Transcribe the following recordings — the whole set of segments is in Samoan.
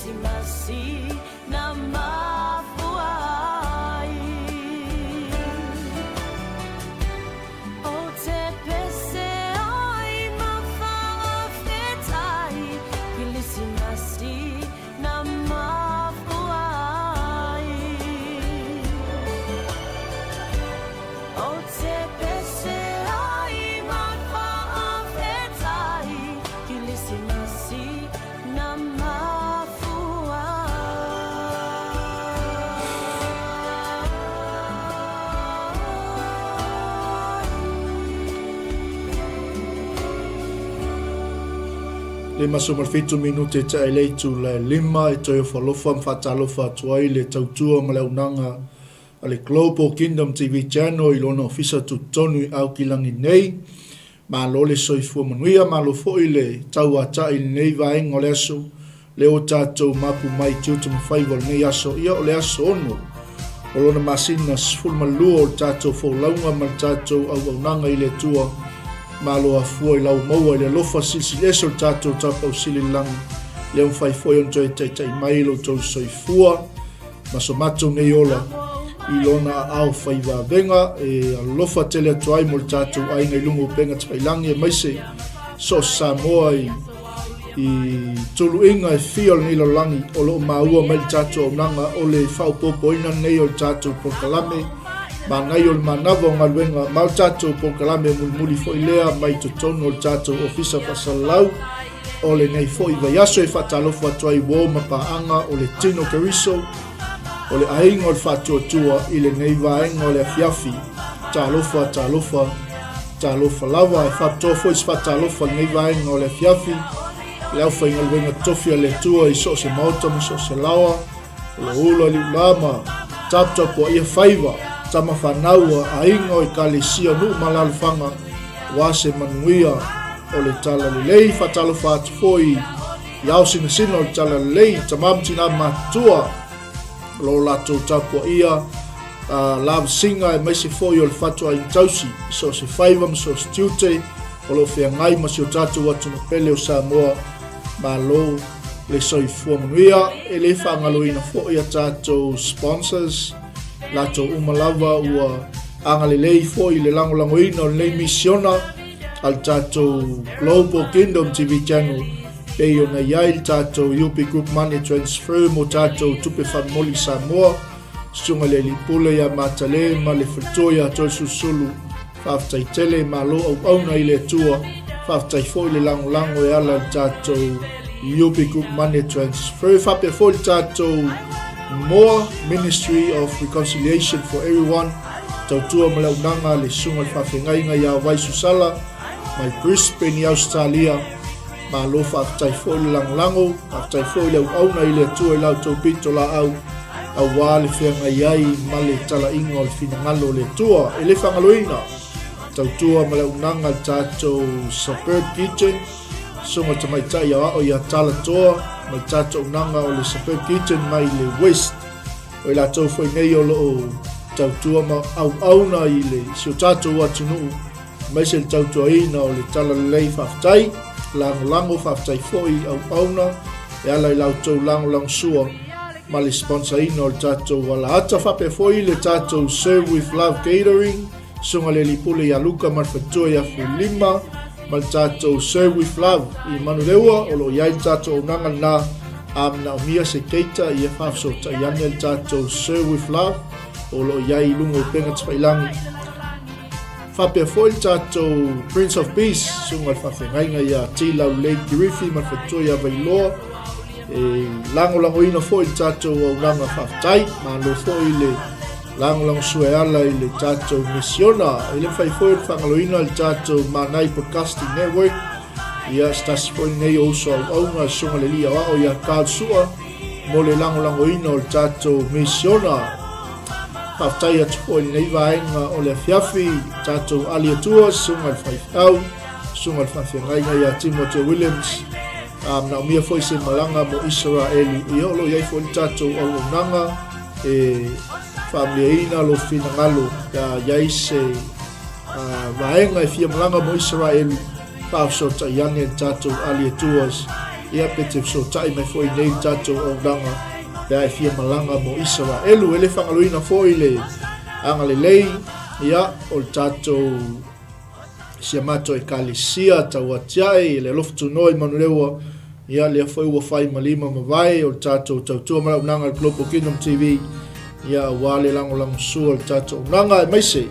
Kerisimasi na mafua ai. O te pese ai ma whakawhetai, Kerisimasi na mafua ai. O te pese ai ma whakawhetai, Kerisimasi na mafua ai. 57 minute te ai le itula e lima e toe ofa alofa ma faatalofa atu ai le tautua ma le auaunaga a le Global Kingdom TV Channel i lona ofisa tutotonu i Aukilagi nei. Malo le soifua manuia, malo foi le tauata'i i lenei vaega o le aso, lea ua tatou mapu mai i tiute ma faiva o lenei aso, ia o le aso ono o lona masina 12 o le tatou folauga ma le tatou auaunaga i le Atua. Malo afua i lau maua i le alofa silisili ese o le tatou Tapausili i le lagi, lea ua mafai foi ona toe taitai mai lo outou soifua ma so matou nei ola i lona aao fai vavega e alofa tele atu ai mo le tatou aiga i luga o upega tafailagi aemaise so o se Samoa i tuluiga e fia o lenei lalolagi o lo o maua mai le tatou auaunaga o le faaopoopoina lenei o le tatou polokalame manaia o le manava o galuega ma o le tatou polokalame mulimuli foi lea mai totonu o le tatou ofisa faasalalau O lenei foi vaiaso e faatalofa atu ai uo ma paaga o le Tino Keriso, o le aiga o le faatuatua i lenei vaega o le afiafi. Talofa, talofa, talofa lava. E faapitoa foi se faatalofa i lenei vaega o le afiafi i le aufaigaluega totofi a le Atua i so o se maota ma so o se laoa, o lo o ula liulā ma taputapuaia faiva, tama fanau a aiga o ekalesia, nuu ma alaalafaga, aua se manuia o le Talalelei. Faatalofa atu foi i ao sinasina o le Talalelei, tama ma tinā matutua o lo o latou tapuaia lavasiga aemaise foi o le fatuaiga tausi i so o se faiva ma so o se tiute o lo o feagai ma si o tatou atunuu pele o Samoa. Malo le soifua manuia. E le faagaloina foi a tatou sponsors, latou uma lava ua agalelei foi i le lagolagoina o lenei misiona a le tatou Global Kingdom TV Channel pei ona i ai le tatou UB Group Money Transfer mo tatou tupe faamomoli i Samoa, Susuga i le Alii Pule ia Matale ma le Faletua ia Toesulusulu. Faafetai tele, malo auauna i le Atua. Faafetai foi le lagolago e ala i le tatou UB Group Money Transfer. Faapea foi le tatou MOA, Ministry of Reconciliation for Everyone, tautua ma le auaunaga a le Susuga i le Faafeagaiga ia Vai Susala mai Brisbane i Ausetalia. Malo faafetai foi le lagolago, faafetai foi le auauna i le Atua i la outou pitolaau aua le feagai ai ma le talaiga o le finagalo o le Atua. E le faagaloina, tautua ma le auaunaga a le tatou Suburb Kitchen, Susuga Tamaitai Aoao ia Talatoa ma le tatou auaunaga o le Suburb Kitchen mai le West. O i latou foi nei o lo o tautua ma auauna i le si o tatou atunuu aemaise le tautuaina o le Talalelei. Faafetai lagolago, faafetai foi auauna e ala i la outou lagolagosua ma le sponsorina o le tatou alaata. Faapea foi le tatou Serve with Love Catering, Susuga i le Alii Pule ia Luka ma le Faletua ia Fuilima ma le tatou Serve with Love i Manuleua o lo o i ai le tatou auaunaga lena. A manaomia se keita ia faafesootai ane le tatou Serve with Love o lo o i ai i luga o upega tafailagi. Faapea foi le tatou Prince of Peace, susuga i le faafeagaiga ia T. Laulelei Kirifi ma le faletua ia Vailoa, e lagolagoina foi le tatou auaunaga faafetai. Malo foi le lagolagosua e ala i le tatou misiona. E le mafai foi ona faagaloina le tatou Manai Podcasting Network, ia se tasi foi lenei o uso auauna, le susuga i le alii aoao ia Carl Sua, mo le lagolagoina o le tatou misiona. Faafetai atu foi i lenei vaega o le afiafi, tatou Ali Atua, susuga i le faifeau, susuga i le faafeagaiga ia Timote Williams, a manaomia foi se malaga mo Isaraelu, ia o lo o i ai foi le tatou auaunaga e faamaliaina lo finagalo pe a i ai se vaega e fia malaga mo Isaraelu, faafesootai ane le tatou Ali Atuas. Ia, pe te fesootai mai foi nei i le tatou auaunaga pe a e fia malaga mo Isaraelu. E le faagaloina foi le agalelei, ia, o le tatou si a matou ekalesia tauatiae i le alofa tunoa i Manuleua, ia, lea foi ua fai ma lima ma vae o le tatou tautua ma le auaunaga a le Global Kingdom TV, ia, aua le lagolagosua o le tatou auaunaga, aemaise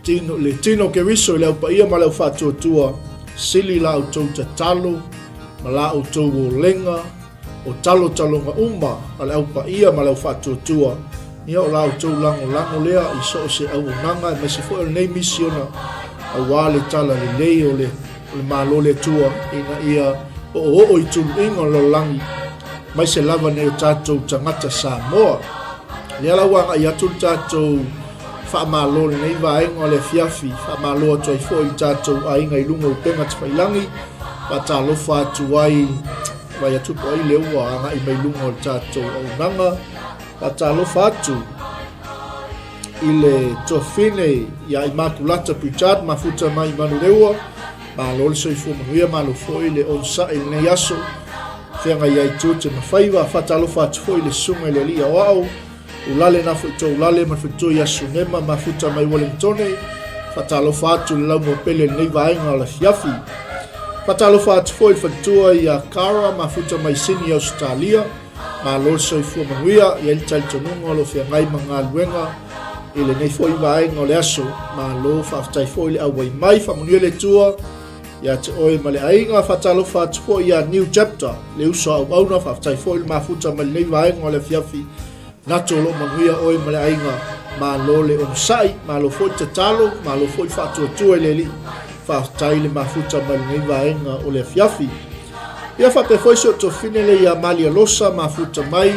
tino, le tino Keriso i le au paia ma le au faatuatua, sili la outou tatalo ma la outou olega, o talotaloga uma a le au paia ma le au faatuatua, ia o la outou lagolago lea i so o se auaunaga aemaise foi o lenei misiona aua le tala lelei o le, o le Malo o le Atua ina ia oooo i tuluiga o le lalolagi aemaise lava nei o tatou tagata Samoa. Lea la ua agai atu le tatou faamalo i lenei vaega o le afiafi, faamalo atu ai foi i le tatou aiga i luga o upega tafailagi, faatalofa atu ai vai atu po ai lea ua agai mai luga o le tatou auaunaga, faatalofa atu i le tuafine ia Imakulata Pritchard, mafuta mai i Manureua, malo le soifua manuia, malo foi le onosai i lenei aso, feagai ai tiute ma faiva, faatalofa atu foi i le susuga i le alii aoao, Ulale na foi tou lale ma le faletua ia Sunema mafuta mai Wellingtone. Faatalofa atu i le laumua pele i lenei vaega o le afiafi. Faatalofa atu foi i le faletua ia Cara mafuta mai Sini Ausetalia. Malo le soifua manuia, i ai le talitonuga o lo o feagai ma galuega i lenei foi vaega o le aso. Malo faafetai foi le auai mai, faamanuia le Atua ia te oe ma le aiga. Faatalofa atu foi ia New Chapter, le uso a auauna, faafetai foi le mafuta mai lenei vaega o le afiafi. Nato o lo o manuia oe ma le aiga. Malo le onosai, malo foi le tatalo, malo foi le faatuatua i le Alii. Faafetai le mafuta mai lenei vaega o le afiafi. Ia faapea foi si ou tuafafine lea ia Malia Losa, mafuta mai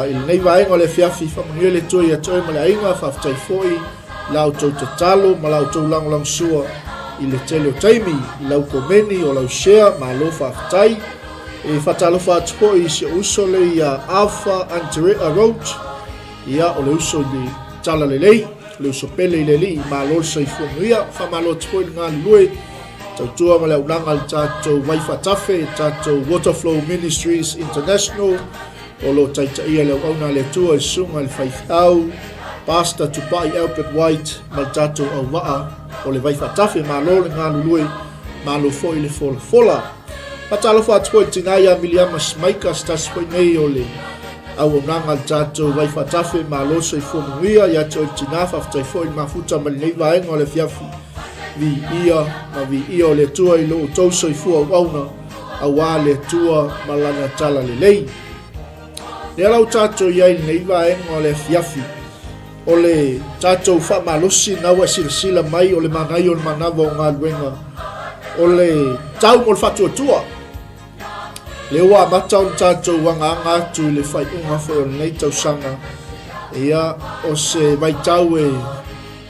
i lenei vaega o le afiafi. Faamanuia le Atua ia te oe ma le aiga. Faafetai foi la outou tatalo ma la outou lagolagosua i le tele o taimi i lau komeni o lau share, malo faafetai. E faatalofa atu foi i si ou uso le ia Alpha Anterea Roach, ia o le uso i le tala lelei, le uso pele i le alii, malo le soifua manuia. Faamalo atu foi le galulue tautua ma le auaunaga a le tatou vai faatafe, le tatou Waterflow Ministries International, o lo o taitaia le auauna a le Atua i le susuga i le faifeau Pastor Tupai Albert White ma le tatou auvaa o le Vai Faatafe. Malo le galulue, malo foi le folafola. Faatalofa atu foi i le tina ia Miliama Smaika, se tasi foi nei o le auaunaga a le tatou Vai Faatafe. Malo le soifua manuia ia te oe le tina, faafetai foi le mafuta mai lenei vaega o le afiafi. Viia ma viia o le Atua i lo outou soifua auauna aua le Atua ma lana tala lelei. Lea la ua tatou i ai i lenei vaega o le afiafi, o le tatou faamalosi na ua e silasila mai o le manaia o le manava o galuega o le tau mo le faatuatua. Lea ua amata ona tatou agaaga atu i le faaiuga foi o lenei tausaga, ia, o se vaitau e,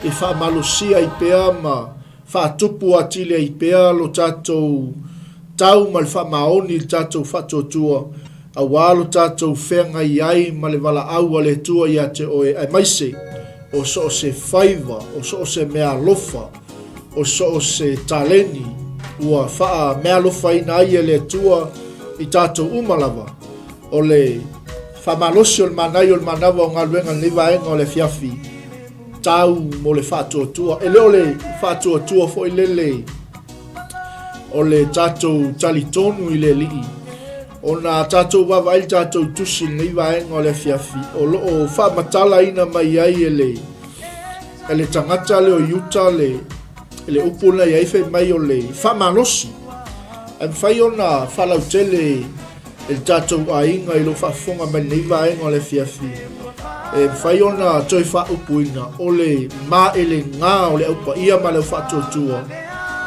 e faamalosia ai pea ma faatupu atili ai pea lo tatou tau ma le faamaoni i le tatou faatuatua, aua lo tatou feagai ai ma le valaau a le Atua ia te oe, aemaise o so o se faiva, o so o se meaalofa, o so o se taleni ua faameaalofaina ai e le Atua i tatou uma lava. O le faamalosi o le manaia o le manava o galuega i lenei vaega o le afiafi, tau mo le faatuatua. E le o le faatuatua foi lele o le tatou talitonu i le Alii, ona tatou vaavaai le tatou tusi i lenei vaega o le afiafi, o lo o faamatalaina mai ai e le, e le tagata lea o Iuta le, le upu na i ai fai mai o le faamalosi. Ae mafai ona faalautele e le tatou aiga i lou faafofoga mai lenei vaega o le afiafi, e mafai ona toe faaupuina o le maelega o le aupaia ma le aufaatuatua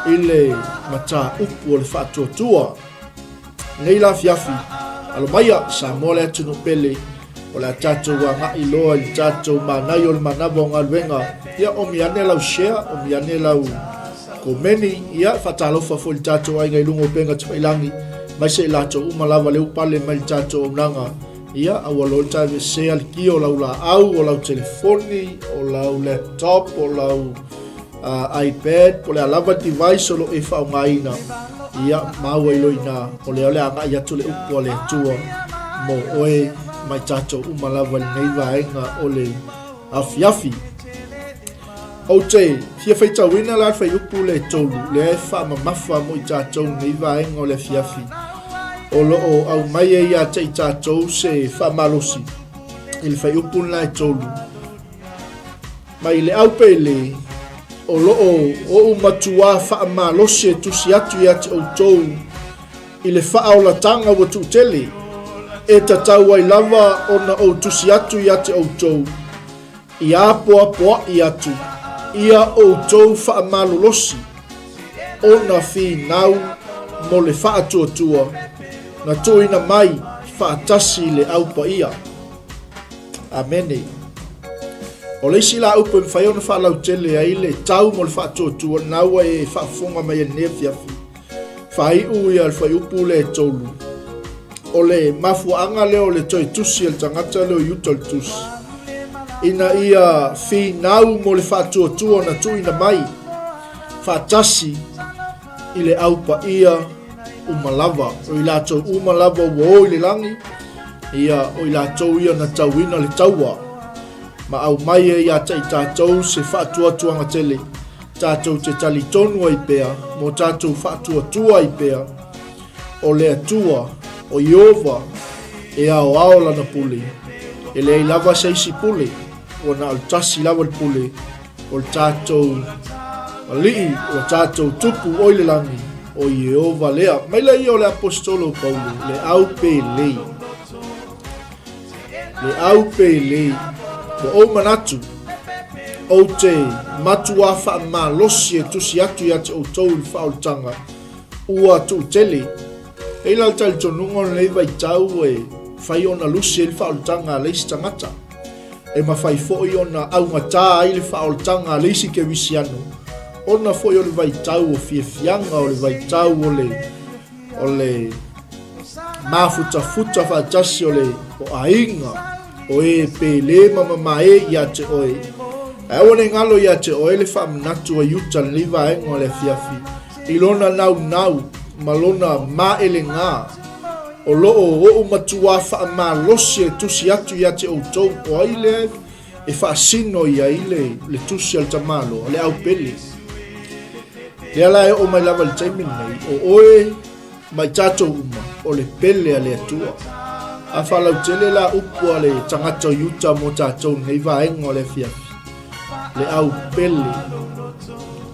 i le mataupu o le faatuatua. Nei la afiafi, alo maia Samoa le atunuu pele, o le a tatou agai loa i le tatou manaia o le manava o galuega. Ia, omi ane lau share, omi ane lau komeni. Ia, faatalofa foi i le tatou aiga i luga o upega tafailagi, aemaise i latou uma lava lea ua pale mai i le tatou auaunaga. Ia, aua loa le taavesea le kia o lau laau, o lau telefoni, o lau laptop, o lau iPad, po o le a lava device o lo o e faaaogaina. Ia, maua i loina, o lea o le agai atu le upu a le Atua mo oe ma i tatou uma lava i lenei vaega o le afiafi. Ou te fia faitauina la le fuaiupu lea e tolu, lea e faamamafa mo i tatou i lenei vaega o le afiafi. O lo o aumai ai ia te i tatou se faamalosi i le fuaiupu lena e tolu. Mai le aupele, o lo o ou matuā faamalosi e tusi atu ia te outou i le faaolataga ua tuutele, e tatau ai lava ona ou tusi atu ia te outou, ia apoapoaʻi atu ia outou faamalolosi ona finau mo le faatuatua na tuuina mai faatasi i le Au Paia. Amene. O le isi la upu e mafai ona faalautele ai le tau mo le faatuatua, lena ua e faafofoga mai ai i lenei afiafi, faaiu ia le fuaiupu lea e tolu. O le mafuaaga lea o le toe tusi a le tagata lea o Iuta o le tusi, ina ia finau mo le faatuatua na tuuina mai faatasi i le au paia uma lava. O i latou uma lava ua o i le lagi, ia o i latou ia na tauina le taua ma aumai ai ia te i tatou se faatuatuaga tele, tatou te talitonu ai pea mo tatou faatuatua ai pea o le Atua, o Ieova, e aoao lana pule. E leai lava se isi pule, ua na o le tasi lava le pule, o le tatou Alii, o le tatou Tupu o i le lagi, o Ieova lea. Mai la ia o le Aposetolo o Paulo, le au pelei. Le au pelei. Ua ou manatu, ou te matuā faamalosi e tusi atu ia te outou i le faaolataga, Ua tuutele. E i la le talitonuga o lenei vaitau e fai ona lusi ai le faaolataga a le isi tagata. E mafai foi ona augatā ai le faaolataga a le isi kerisiano, ona foi o le vaitau o fiafiaga, o le vaitau o le, o le mafutafuta faatasi o le o aiga, o e pele ma mamae ia te oe. Ae aua ne i galo ia te oe le faamanatu a Iuta lenei vaega o le afiafi, I lona naunau ma lona maelegā, o lo o ou matuā faamalosi e tusi atu ia te outou, o ai lea e faasino i ai le, le tusi a le tamaloa, le aupele. Lea la e oo mai lava i le taimi lenei, o oe ma i tatou uma, o le pele a le Atua. A faalautele la upu a le tagata o Iuta mo tatou lenei vaega o le afiafi, le au pele,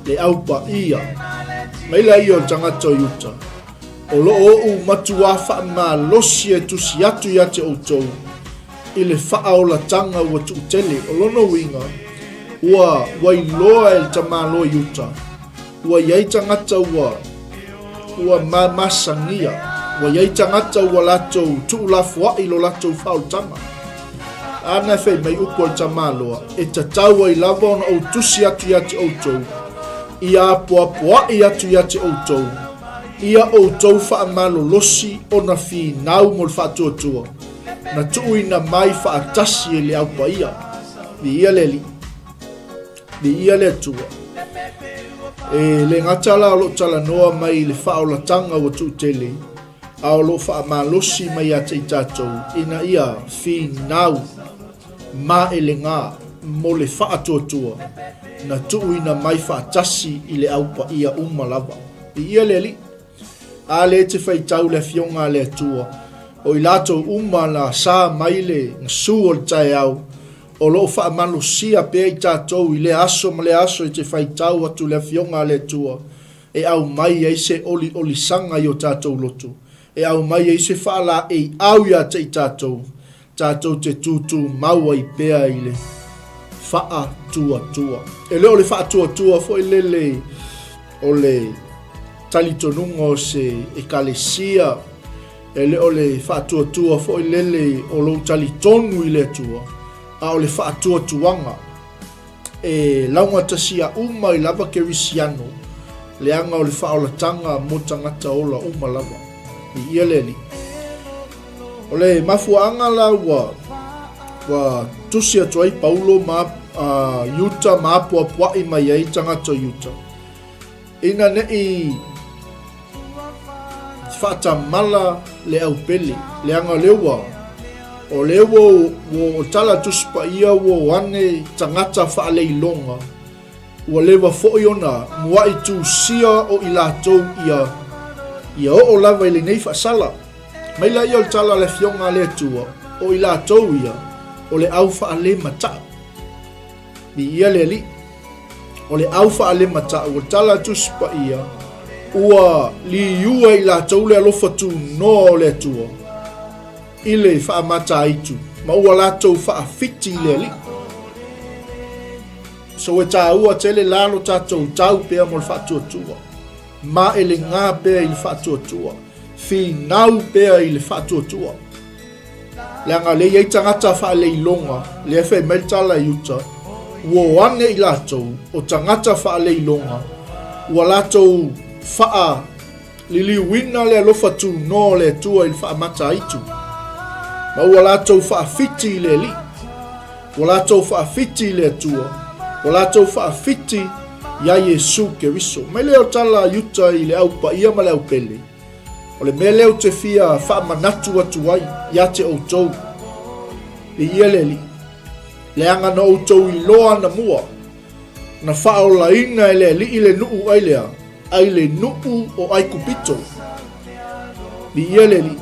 le au paia, mai la ia o le tagata o Iuta, o lo o ou matuā faamalosi e tusi atu ia te outou i le faaolataga ua tuutele. O lona uiga, ua ua iloa e le tamaloa Iuta, ua i ai tagata ua ua mamasagia, ua i ai tagata ua latou tuulafoaʻi lo latou faaolataga. Āna e fai mai upu a le tamaloa, e tatau ai lava ona ou tusi atu ia te outou, ia apoapoaʻi atu ia te outou, ia outou faamalolosi ona finau mo le faatuatua, na tuuina mai faatasi e le Au Paia. Viia le Alii. Viia le Atua. E le gata la o lo o talanoa mai i le faaolataga ua tuutele, a o lo o faamalosi mai ia te i tatou ina ia finau maelegā mo le faatuatua na tuuina mai faatasi i le Au Paia uma lava. Viia le Alii. A lea e te faitau le Afioga a le Atua, o i latou uma na sa mai le gasu o le taeao, o lo o faamalosia pea i tatou i lea aso ma lea aso e te faitau atu le Afioga a le Atua, e aumai ai se oliolisaga i o tatou loto, e aumai ai se faalaeiau ia te i tatou, tatou te tūtūmau ai pea i le faatuatua. E le o le faatuatua foi lele o le talitonuga o se ekalesia, e le o le faatuatua foi lele o lou talitonu i le Atua, a o le faatuatuaga e laugatasia uma ai lava kerisiano, leaga o le faaolataga mo tagata ola uma lava. Viia le Alii. O le mafuaaga la ua ua tusi atu ai Paulo ma uh, Iuta ma apoapoaʻi mai ai tagata o Iuta, ina neʻi faatamala le au pele, leaga o lea ua, o lea ua, ua, o tala Tusi Paia ua o ane tagata faaleiloga, ua leva foi ona muai tusia o i latou ia, ia oo lava i lenei faasala. Mai laia o le tala a le Afioga a le Atua, o i latou ia, o le au faalemata'u. Viia le Alii. O le au faalemata'u, o le tala a Tusi Paia, ua liua i latou le alofa tunoa o le Atua i le faamataitu, ma ua latou faafiti i le Alii. So e tāua tele la lo tatou tau pea mo le faatuatua. Ma e legā pea i le faatuatua. Finau pea i le faatuatua. Leaga lea i ai tagata faaleiloga, lea fai mai le tala i uta, ua o ane i latou, o tagata faaleiloga, ua latou faa liliuina le alofa tunoa o le Atua i le faamataitu, ma ua latou faafiti i le Alii. Ua latou faafiti i le Atua, ua latou faafiti iā Iesu Keriso. Mai lea o tala a Iuta i le au paia ma le au pele, o le mea lea ou te fia faamanatu atu ai ia te outou, viia le Alii, leaga na outou iloa anamua, na faaolaina e le Alii le nuu ai lea, ai le nuu o Aikupito. Viia le Alii.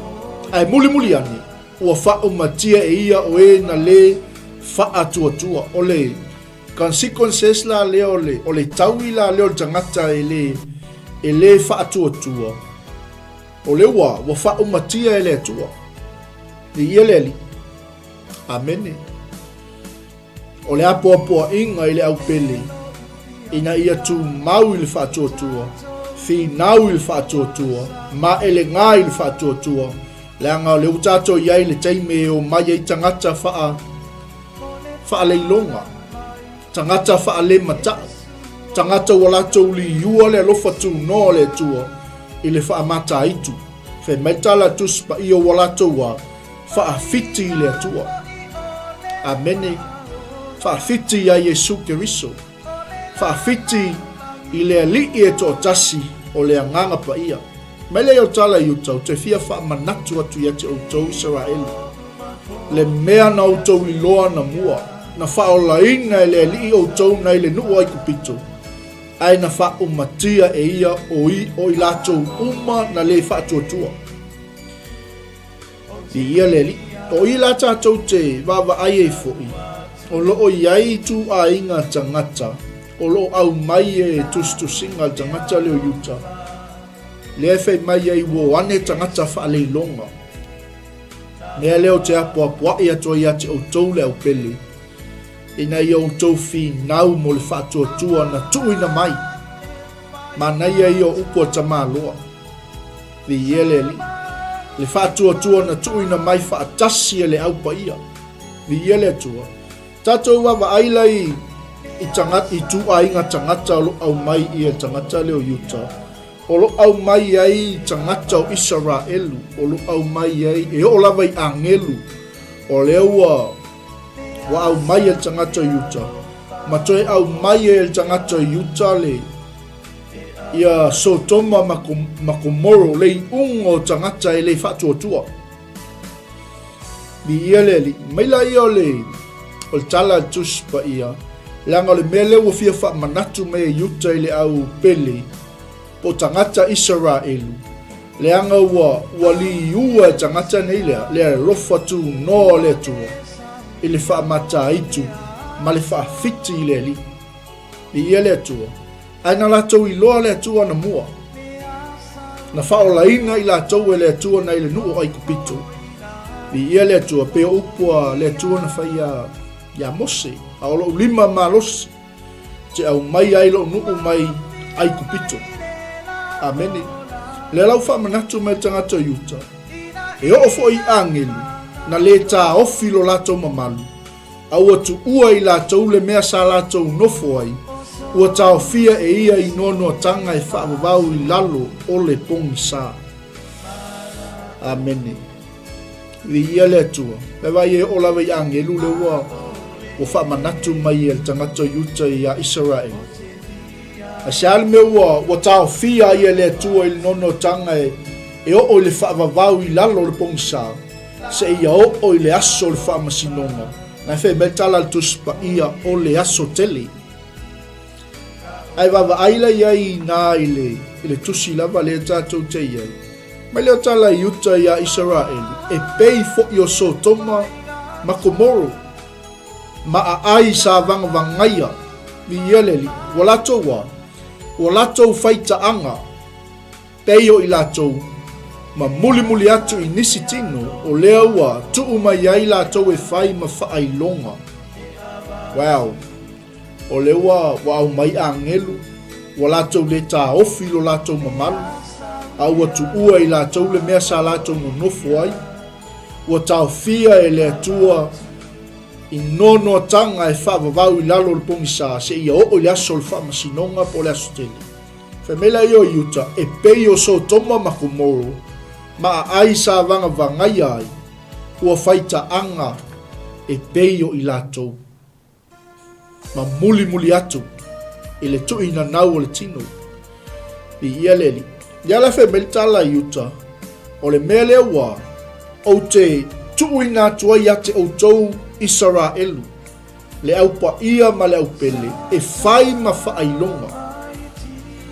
Ae mulimuli ane, Ua faaumatia e ia o e na le faatuatua. O le consequences la lea o le, o le taui la lea o le tagata e le, e le faatuatua, o le ua, ua faaumatia e le Atua. Viia le Alii. Amene. O le apoapoaiga i le aupele, ina ia tumau i le faatuatua, finau i le faatuatua, maelega i le faatuatua, leaga o lea ua tatou i ai i le taimi e omai ai tagata faa, faaleiloga, tagata faalemata'u, tagata ua latou liua le alofa tunoa o le Atua i le faamataitu. Fai mai le tala a Tusi Paia ua latou a, Faafiti i le Atua. Amene. Faafiti iā Iesu Keriso. Faafiti i le Alii e toatasi o le Agaga Paia. Mai lea o tala i uta, ou te fia faamanatu atu ia te outou Isaraelu, le mea na outou iloa anamua, na faaolaina e le Alii outou nai le nuu o Aikupito, ae na faaumatia e ia o i, o i latou uma na le faatuatua. Viia le Alii. O i la tatou te vaavaai ai foi, o lo o i ai ituaiga tagata o lo o aumai e tusitusiga a le tagata lea o Iuta, lea e fai mai ai ua o ane tagata faaleiloga. Mea lea ou te apoapoai atu ai ia te outou le aupele, ina ia outou finau mo le faatuatua na tuuina mai. Manaia ia o upu a Tamaloa. Viia le Alii. Le faatuatua na tuuina mai faatasi e le Au Paia. Viia le Atua. Tatou vaavaai la i i tagata i ituaiga tagata o lo o aumai ia tagata lea o Iuta. O lo o aumai ai tagata o Isaraelu, o lo o aumai ai e oo lava i agelu. O lea ua ua aumai e le tagata o Iuta, ma toe aumai e le tagata o Iuta le ia Sotoma ma, ma Komoro, le iuga o tagata e le faatuatua. Viia le Alii. Mai la ia o le, o le tala a le Tusi Paia, leaga o le mea lea ua fia faamanatu mai e Iuta i le au pele, po o tagata Isaraelu, leaga ua, ua liua e tagata nei lea, le alofa tunoa o le Atua, i le faamataitu ma le faafiti i le Alii. Viia le Atua. Ae na latou iloa le Atua anamua. Na faaolaina i latou e le Atua nai le nuu o Aikupito. Viia le Atua, pei o upu a le Atua na fai iā, iā Mose, a o lou lima malosi, te aumai ai lou nuu mai Aikupito. Amene. Lea la ua faamanatu mai le tagata o Iuta, e oo foi i agelu, na lē taofi lo latou mamalu, A ua tuua i latou le mea sa latou nofo ai, ua taofia e ia i noanoatanga e faavavau i lalo o le pogisa. Amene. Viia le Atua. E vaai e oo lava i agelu lea ua ua faamanatu mai e le tagata o Iuta iā Isaraelu. Ae se a le mea ua ua taofia ai e le Atua i le noanoatanga e e oo i le faavavau i lalo o le pogisa, seia oo i le aso o le faamasinoga. Na e fai mai le tala a le Tusi Paia, o le aso tele. Ae vaavaai la i ai i ina i le, i le tusi lava lea tatou te i ai. Mai lea o tala i uta iā Isaraelu, e pei foʻi o Sotoma ma Komoro, ma aai sa vagavagaia, viia le Alii, ua latou a, ua latou faitaaga, pei o i latou, ma mulimuli atu i nisi tino, o lea ua tuu mai ai latou e fai ma faailoga. Wow! O lea ua, ua aumai agelu, ua latou le taofi lo latou mamalu, a ua tuua i latou le mea sa latou nonofo ai. Ua taofia e le Atua i noanoatanga e faavavau i lalo o le pogisa seia oo i le aso o le faamasinoga po o le aso tele. Fai mai la ia o Iuta, e pei o Sotoma ma Komoro, ma aai sa vagavagaia ai, ua faitaaga e pei o i latou. Ma mulimuli atu i le tuuinanau o le tino. Viia le Alii. Ia la fai mai le tala i uta, o le mea lea ua ou te tuuina atu ai ia te outou Isaraelu, le au paia ma le au pele, e fai ma faailoga,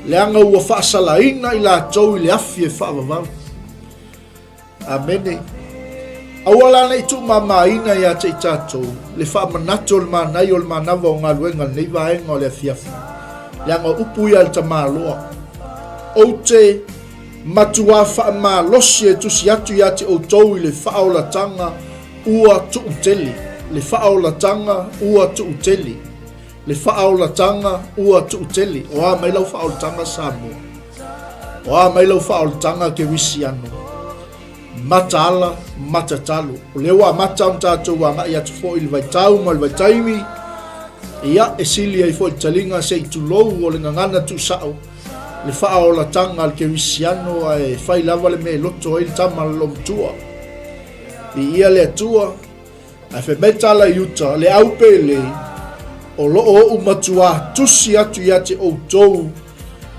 leaga ua faasalaina i latou i le afi e faavavau. Amene. Aua la ne i tuumamaina ia te i tatou le faamanatu o le manaia o le manava o galuega i lenei vaega o le afiafi, leaga o upu ia a le tamaloa. Ou te matuā faamalosi e tusi atu ia te outou i le faaolataga ua tuutele, le faaolataga ua tuutele, le faaolataga ua tuutele. O a mai lau faaolataga Samoa? O a mai lau faaolataga Kerisiano? Mataala, matatalo. O lea ua amata ona tatou agai atu foi i le vaitau ma le vaitaimi, ia, e sili ai foi le taliga se i tulou o le gagana tuusao, le faaolataga a le Kerisiano, ae fai lava le mea e loto ai le tama a le loomatua. Viia le Atua. Ae fai mai tala i uta, le au pele, o loo ou matuā tusi atu ia te outou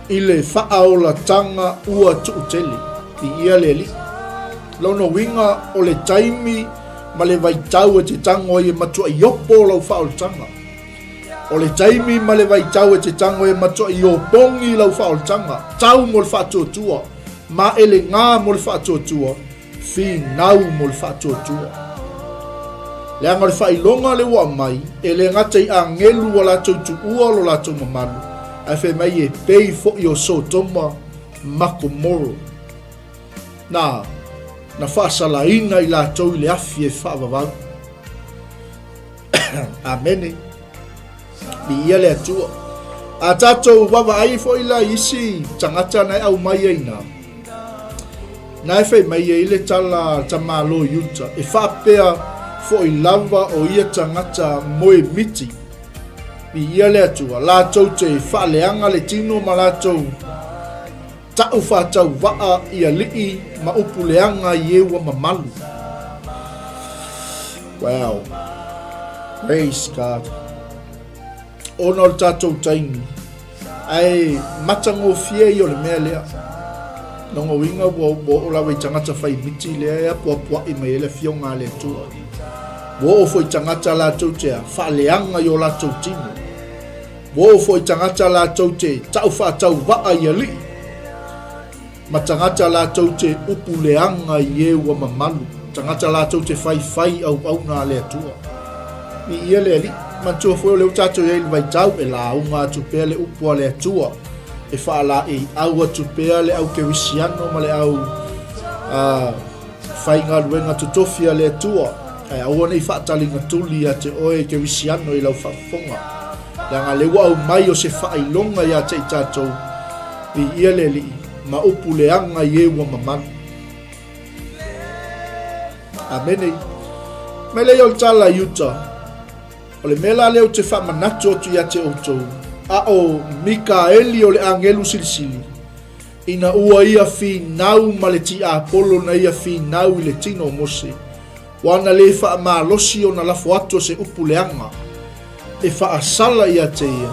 i le faaolataga ua tuutele. Viia le Alii. Lona uiga o le taimi ma le vaitau e te tago ai e matuai opo lau faaolataga. O le taimi ma le vaitau e te tago ai e matuai opogi lau faaolataga. Tau mo le faatuatua, maelegā mo le faatuatua, Finau mo le faatuatua. Leaga o le faailoga lea ua aumai, e le gata i agelu ua latou tuua lo latou mamalu, ae fai mai e pei foi o Sotoma ma Komoro. Na, na faasalaina i latou i le afi e faavavau. Amene. Viia le Atua. A tatou vaavaai foi la i isi tagata na e aumai ai na, na e fai mai ai le tala tamalo i uta, e faapea foi lava o ia tagata moe miti. Viia le Atua, latou te faaleaga le tino ma latou Ta'u faatauva'a i alii ma upu leaga i e ua mamalu. Wow. Praise God. Ona o le tatou taimi, ae matagofie ia o le mea lea. Lona uiga ua oo lava i tagata fai miti lea e apoapoa'i mai ai le Afioga a le Atua. Ua oo foi i tagata latou te faaleaga i o latou tino. Ua oo foi tagata latou te ta'u faatauvaa i alii, ma tagata latou te upu leaga i e ua mamalu, tagata latou te faifai auauna a le Atua. Viia le Alii. Manatua foi o lea ua tatou i ai i le vaitau e lauga atu pea le upu a le Atua, e faalaeiau atu pea le au kerisiano ma le au uh, Faigaluega totofi a le Atua, ae aua ne i faataligatuli ia te oe Kerisiano i lau faafofoga, leaga lea ua aumai o se faailoga ia te i tatou, viia le Alii, ma upu leaga i e ua mamalu. Amene. Mai lea o le tala i uta, o le mea la lea ou te faamanatu atu ia te outou, a o Mikaeli o le agelu silisili, Ina ua ia finau ma le tiapolo na ia finau i le tino o Mose, ua na le faamalosi ona lafo atu o se upu leaga e faasala ia te ia,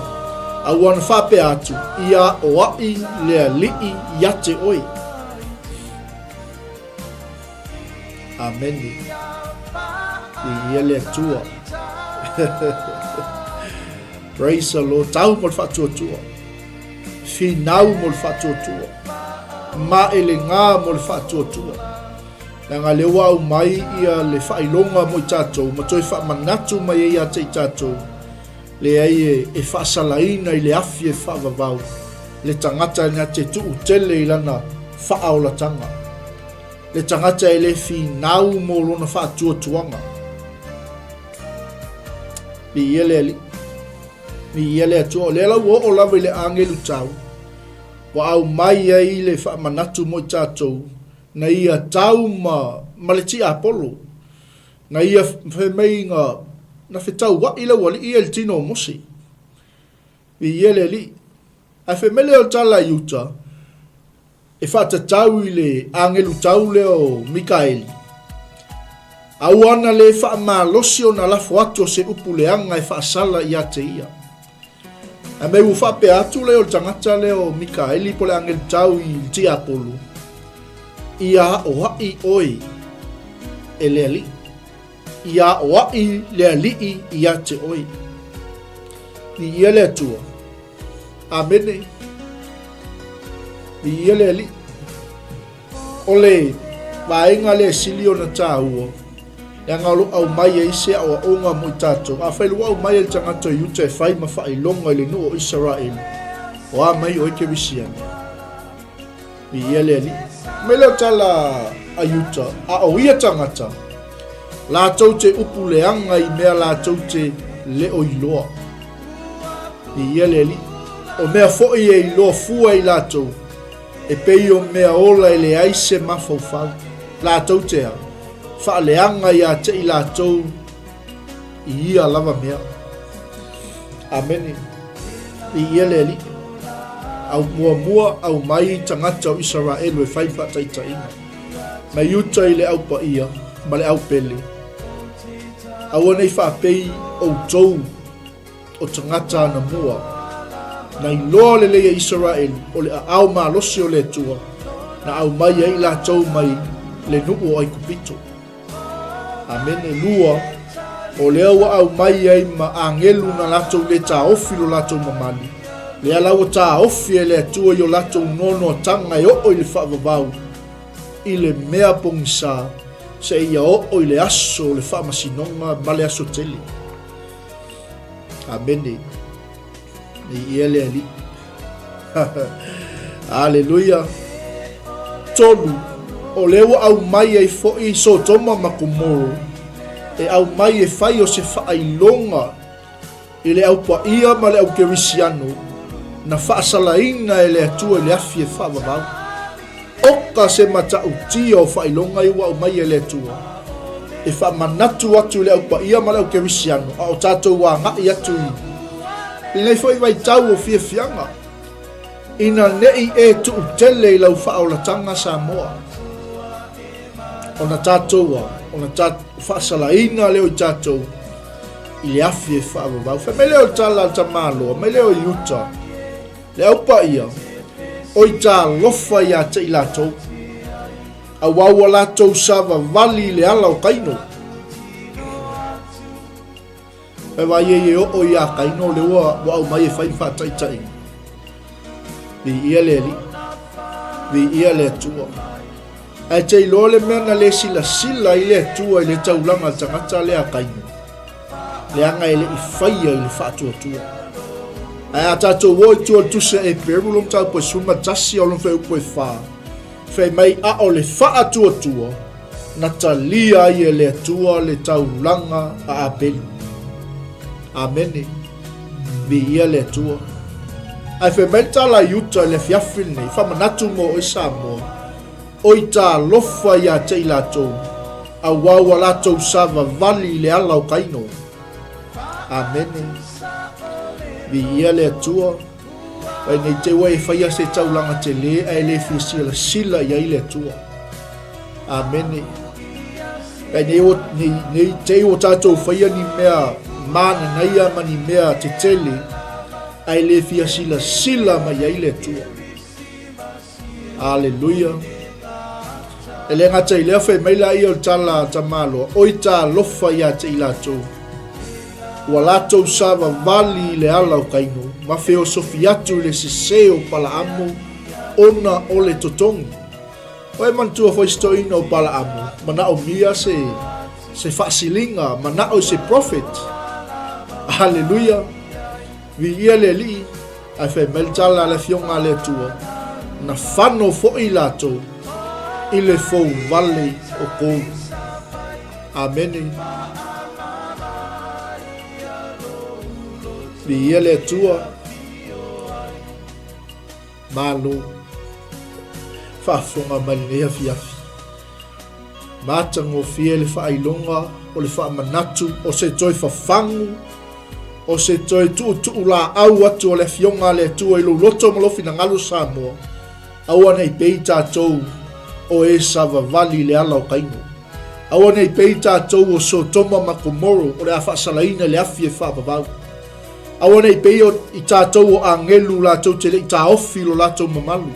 a ua na faapea atu, Ia aoaʻi le Alii ia te oe. Amene. Viia le Atua. Praise the Lord. Tau mo le faatuatua. Finau mo le faatuatua. Maelegā mo le faatuatua. Leaga lea ua aumai ia le faailoga mo i tatou ma toe faamanatu mai ai ia te i tatou, leai e, e faasalaina i le afi e faavavau le tagata na te tuu tele i lana faaolataga, le tagata e le finau mo lona faatuatuaga. Viia le Alii. Viia le Atua. O lea la ua oo lava i le agelu tau, ua aumai ai le faamanatu mo i tatou, na ia tau ma, ma le tiapolo, na ia fai mai na, na fetauaʻi le aualii ia i le tino o Mose. Viia le Alii. Ae fai mai lea o le tala i uta, e faatatau i le agelu tau lea o Mikaeli, Aua na le faamalosi ona lafo atu o se upu leaga e faasala ia te ia. Ae mai ua faapea atu lea o le tagata lea o Mikaeli po o le agelu tau i le tiapolo, Ia aoaʻi oe e le Alii. Ia aoaʻi le Alii ia te oe. Viia le Atua. Amene. Viia le Alii. O le vaega lea e sili ona taua, leaga o lo o aumai ai se aoaoga mo i tatou. Afai ua aumai e le tagata o Iuta e fai ma faailoga i le nuu o Isaraelu, o a mai oe Kerisiano? Viia le Alii. Mai lea o tala a Iuta, a o ia tagata, latou te upu leaga i mea latou te le o iloa. Viia le Alii. O mea foi e iloa fua i latou, e pei o mea ola e leai se mafaufau, latou te a, faaleaga ia te i latou i ia lava mea. Amene. Viia le Alii. Au muamua aumai tagata o Isaraelu e fai faataitaiga. Mai uta i le au paia ma le au pele. Aua nei faapei outou o tagata anamua. Na iloa lelei e Isaraelu o le aao malosi o le Atua na aumai ai latou mai le nuu o Aikupito. Amene. Lua, o lea ua aumai ai ma agelu na latou le taofi lo latou mamalu, lea la ua taofi e le Atua i o latou noanoataga e oo i le faavavau i le mea pogisa seia oo i le aso o le faamasinoga ma le aso tele. Amene. Viia le Alii. Aleluia. Tolu, o lea ua aumai ai foi Sotoma ma Komoro, e aumai e fai o se faailoga i le au paia ma le au kerisiano na faasalaina e le Atua i le afi e faavavau. Oka se matautia o faailoga ia ua aumai e le Atua e faamanatu atu i le au paia ma le au kerisiano, a o tatou agai atu i lenei foi vaitau o fiafiaga, ina ne'i e tuu tele i lau faaolataga Samoa, ona tatou a, ona faasalaina lea o i tatou i le afi e faavavau. Fai mai lea o le tala a le tamaloa, mai lea o Iuta, Le au paia, oi talofa ia te i latou, auā ua latou savavali i le ala o Kaino. Pai vai ei e oo iā Kaino le ua ua aumai e fai ma faataitaiga. Viia le Alii, viia le Atua. Ae te iloa le mea na le silasila ai le Atua i le taulaga a le tagata lea a Kaino, leaga e le i faia i le faatuatua. Ae a tatou o i tua o le Tusi a Eperu lona mataupu e 11 ao lona fuaiupu e 4, fai mai, A o le faatuatua na talia ai e le Atua le taulaga a Apelu. Amene. Viia le Atua. Ae fai mai le tala a Iuta i le afiafi lenei, faamanatu mo oe Samoa, Oi talofa ia te i latou, auā ua latou savavali i le ala o Kaino. Amene. Viia le Atua. Vai nei te ua e faia se taulaga tele ae le fia silasila i ai le Atua. Amene. Vai nei o nei, nei te ua tatou faia ni mea mananaia ma ni mea tetele ae le fia silasila mai ai le Atua. Aleluia. E le gata i lea, fai mai laia o le tala a Tamaloa, Oi talofa ia te i latou, ua latou savavali i le ala o Kaino, ma feosofi atu i le sese o Palaamo ona o le totogi. Ua e manatua foi se toeaina o Palaamo, manaomia se, se faasiliga, manao i se prophet. Haleluia! Viia le Alii, ae fai mai le tala a le Afioga a le Atua, na fano foi latou i le fouvale o kou. Amene. Viia le Atua. Malo. Faafofoga mai lenei afiafi. Matagofie le faailoga o le faamanatu o se toe fafagu, o se toe tuutuulaau atu o le Afioga a le Atua i lou loto ma lou finagalo Samoa, aua ne i pei tatou o e savavali i le ala o Kaino. Aua ne i pei tatou o Sotoma ma Komoro o le a faasalaina i le afi e faavavau. Aua ne i pei o i tatou o agelu latou te le i taofi lo latou mamalu.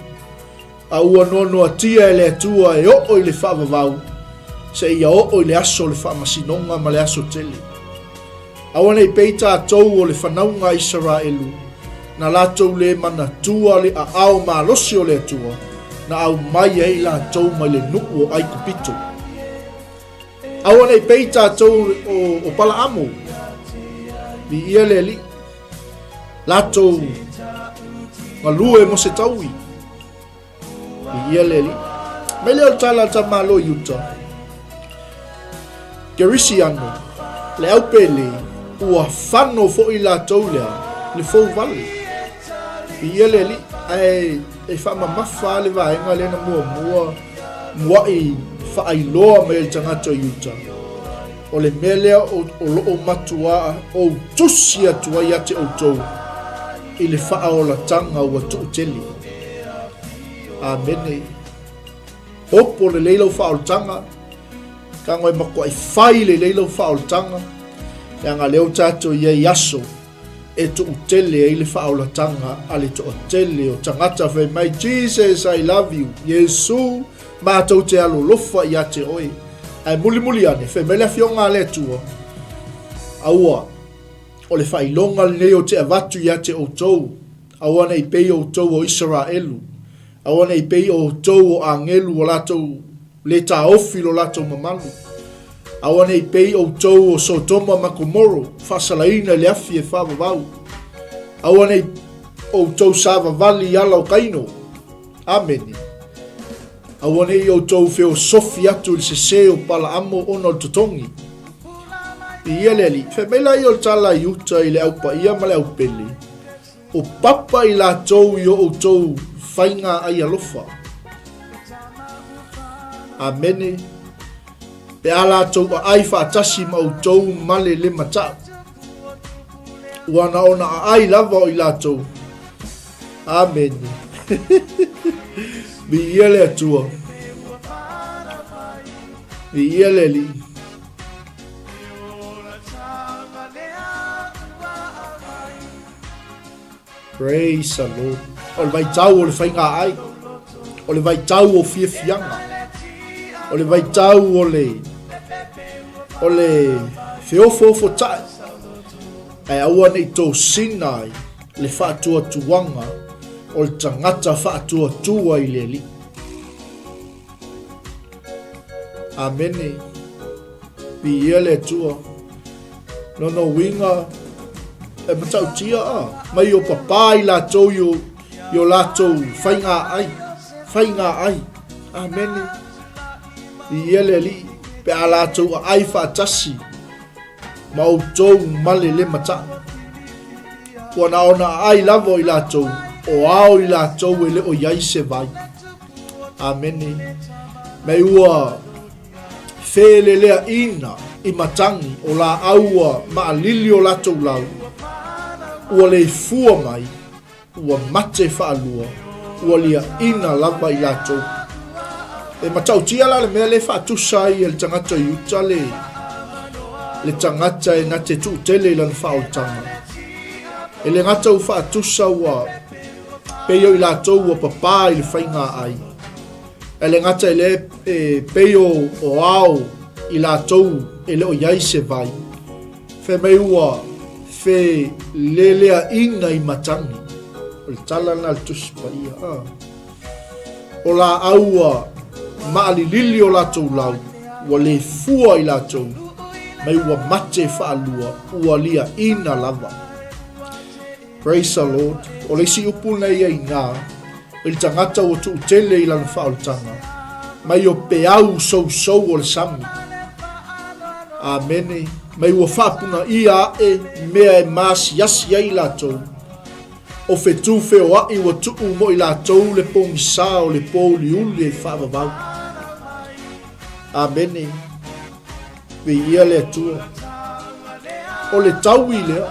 A ua noanoatia e le Atua e oo i le faavavau, seia oo i le aso o le faamasinoga ma le aso tele. Aua ne i pei tatou o le fanauga a Isaraelu, na latou le manatua le aao malosi o le Atua, na aumai ai i latou mai le nuu o Aikupito. Aua ne i pei tatou o, o Palaamo, viia le Alii, latou galue mo se taui. Viia le Alii. Mai lea o le tala a le tamālo i uta. Kerisiano, le aupele, ua fano foi latou lea, le fouvale. Viia le Alii, ae e faamamafa le vaega lea na muamua mua'i faailoa mai e le tagata i uta. O le mea lea o, o loo matuā ou tusi atu ai ia te outou i le faaolataga ua tuutele. Amene. Opo lelei lau faaolataga, tago e matuai fai lelei lau faaolataga, leaga lea ua tatou i ai i aso e tuutele ai le faaolataga a le toatele o tagata fai mai, Jesus I love you, Iesu matou te alolofa ia te oe. Ae mulimuli ane, fai mai le Afioga a le Atua, aua, o le faailoga lenei ou te avatu ia te outou, aua ne i pei outou o Isaraelu, aua ne i pei outou o agelu o latou le taofi lo latou mamalu, aua ne i pei outou o Sotoma ma Komoro, faasalaina i le afi e faavavau, aua ne i outou savavali i ala o Kaino. Amene. Aua ne i outou feosofi atu i le sese o Palaamo ona o le totogi. I ia le alii, fai mai laia o le tala i uta i le au paia ma le au pele, o papa i latou i o outou faiga ai alofa. Amene. Pe a latou aai faatasi ma outou ma le le matau. Ua na ona aai lava o i latou. Amene. Viia le Atua. Viia le Alii. Praise the Lord. O le vaitau o le faiga ai. O le vaitau o fiafiaga. O le vaitau o le o le feofoofotai. Ae aua ne i tosina ai le faatuatuaga o le tagata faatuatua i le Alii. Amene. Viia le Atua. Lona uiga e matautia a mai o papā i latou i o, i o latou faiga ai, faiga ai. Amene. Viia le Alii pe a latou aai faatasi ma outou ma le le mata'u. Ua na ona aai lava o i latou, o ao i latou e le o i ai se vai. Amene. Mai ua feleleaʻina i matagi o laau ua maalili o latou lau, ua le fua mai, ua mate faalua, ua liaʻina lava i latou. E matautia la le mea lea e faatusa ai e le tagata i uta le, le tagata e na te tuutele i lana faaolataga. E le gata ua faatusa ua pei o i latou ua papā i le faiga ai. Ae le gata i lea e pei o, o ao i latou e le o i ai se vai. Fai mai ua feleleaʻina i matagi. O le tala lena a le Tusi Paia. Ah. O laau ua maalilili o latou lau, ua le fua i latou, mai ua mate faalua, ua liaʻina lava. Praise the Lord. O le isi upu na ia inā, i le tagata ua tuutele i lana faaolataga, mai o peau sousou o le sami. Amene. Mai ua faapunaia aʻe mea e maasiasi ai latou. O fetu feoaʻi ua tuu mo i latou le pogisa o le pōuliuli e faavavau. Amene. Viia le Atua. O le taui lea,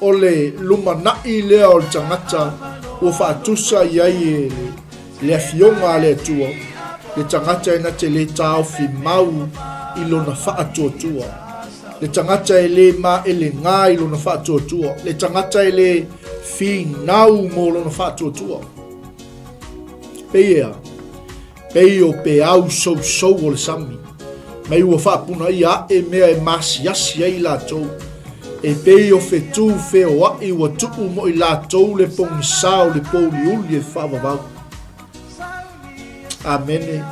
o le lumanaʻi lea o le tagata ua faatusa i ai e le, le afioga a le Atua, le tagata e na te lē taofi mau i lona faatuatua, le tagata e lē maʻelegā i lona faatuatua, le tagata e lē finau mo lona faatuatua. Pei e a? Pei o peau sousou o le sami, mai ua faapunaia aʻe mea e maasiasi ai latou, e pei o fetū feoaʻi ua tuu mo i latou le pogisa o le pōuliuli e faavavau. Amene.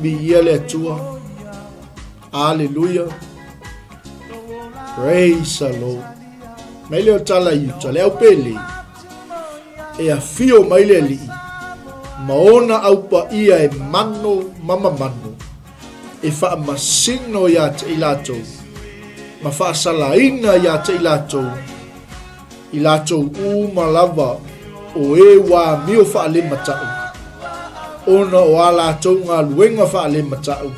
Viia le Atua. Aleluia. Praise the Lord. Mai lea o tala i uta, le au pele. E afio mai le alii, ma ona au paia e mano ma mamano, e faamasino iā te i latou, ma faasalaina iā te i latou, i latou uma lava o e ua amio faalemata'u, ona o a latou galuega faalemata'u,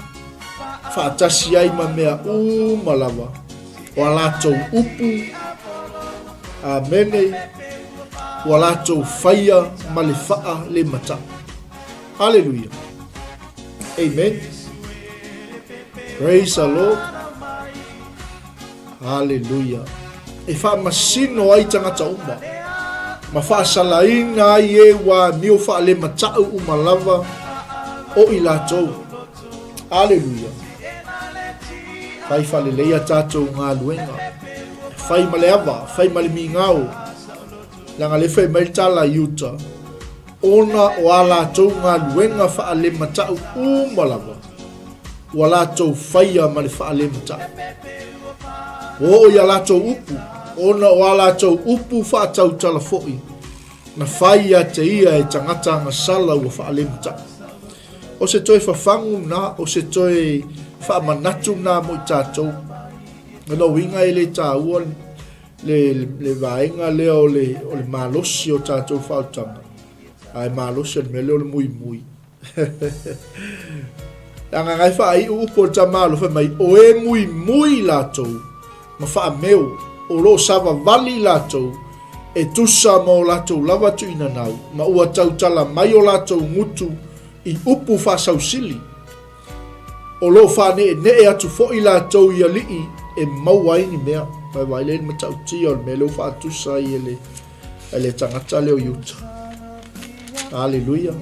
faatasi ai ma mea uma lava o a latou upu, Amene, ua latou faia ma le faa le mata. Hallelujah. Amen. Praise the Lord. Hallelujah. E faamasino ai tagata uma ma faasalaina ai e ua amio faalemata'u uma lava o i latou. Aleluia. Fai faaleleia tatou galuega. Fai ma le ava, fai ma le migao. Leaga le fai mai le tala i uta, ona o a latou galuega faalemata'u uma lava, ua latou faia ma le faalemata'u. Ua oo i a latou upu, ona o a latou upu faatautala foi, na fai ia te ia e tagata agasala ua faalemata'u. O se toe fafagu na, o se toe faamanatu na mo i tatou. O lona uiga e le taua le, le, le vaega lea o le, o le malosi o tatou faautaga, ae malosi o le mea lea o le muimui. Leaga ngai faaiu upu o le tama alofa mai, o e muimui latou ma faameo, o lo o savavali latou e tusa ma o latou lava tuinanau, ma ua tautala mai o latou gutu i upu faasausili. O lo o faaneenee atu foi latou i alii e maua ai ni mea. Vai vai lea i le matautia o le mea lea ua faatusa ai e le, e le tagata lea o Iuta. Aleluia.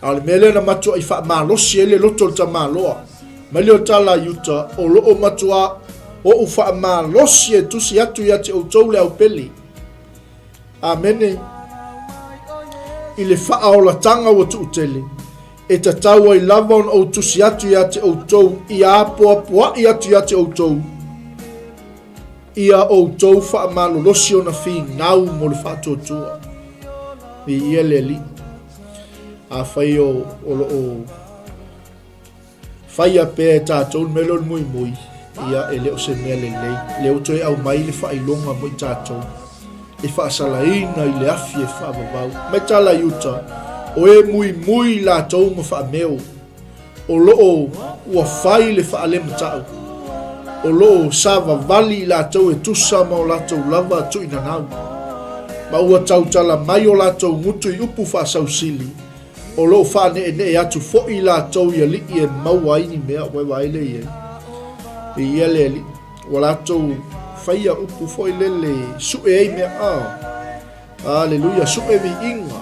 A o le mea lea na matuai faamalosi ai le loto o le tamaloa. Mai lea o tala a Iuta, o lo o matuā oʻu faamalosi e tusi atu ia te outou le aupele. Amene. I le faaolatanga ua tuutele, e tatau ai lava ona ou tusi atu ia te outou ia apoapoaʻi atu ia te outou, ia outou faamalolosi ona finau mo le faatuatua. Viia le Alii. Afai o, o lo o faia pea e tatou le mea lea o le muimui, ia e le o se mea lelei. Lea ua toe aumai le faailoga mo i tatou e faasalaina i le afi e faavavau. Mai tala i uta, o e muimui latou ma faameo, o lo o ua fai le faalemata'u, o lo o savavali i latou e tusa ma o latou lava tuinanau, ma ua tautala mai o latou gutu i upu faasausili, o lo o faaneenee atu foi i latou i alii e maua ai ni mea, ua vaai lea i ai. Viia le Alii, ua latou faia upu foi lele sue ai mea, ah. Aleluia, sue viiga.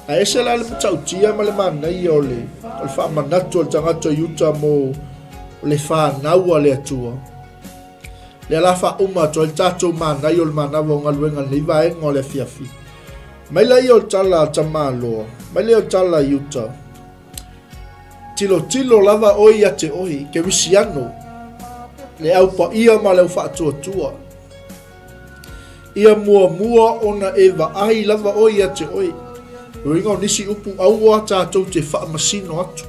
Ae ese la le matautia ma le manaia o le, o le faamanatu a le tagata i uta mo le fanau a le Atua. Lea la faauma atu ai le tatou manaia o le manava o galuega i lenei vaega o le afiafi. Mai laia o le tala a Tamaloa, mai laia o le tala i uta. Tilotilo lava oe ia te oe, Kerisiano, le au paia ma le au faatuatua. Ia muamua ona e vaai lava oe ia te oe. Uiga o nisi upu aua tatou te faamasino atu.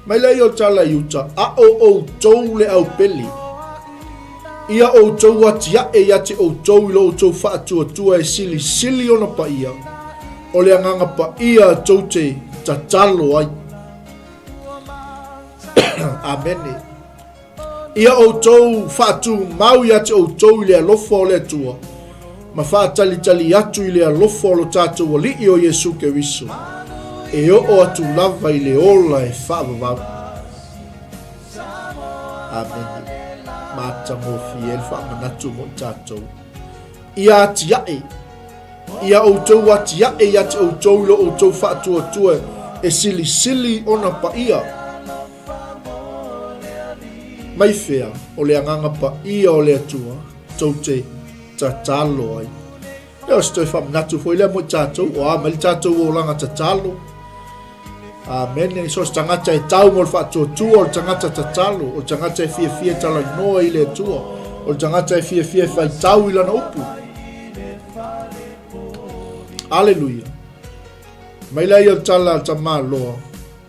Mai lea o tala i uta, a o outou le au pele. Ia outou atiae ia te outou i lo outou faatuatua e silisili ona paia, o le agaga paia tou te tatalo ai. Amene. Ia outou faatumau ia te outou i le alofa o le Atua, ma faatalitali atu i le alofa o lo tatou Alii o Iesu Keriso, e oo atu lava i le ola e faavavau. Amene. Matagofie le faamanatu mo i tatou. Ia atiae Ia outou atiae ia te outou i lo outou faatuatua e silisili ona paia. Mai fea o le agaga paia o le Atua tou te tatalo ai. Lea o se toe faamanatu foi lea mo i tatou, o a mai le tatou olaga tatalo. Amene. So se tagata e tau mo le faatuatua, o le tagata tatalo, o le tagata e fiafia e talanoa i le Atua, o le tagata e fiafia e faitau i lana upu. Aleluia. Mai la ia o le tala a Tamaloa,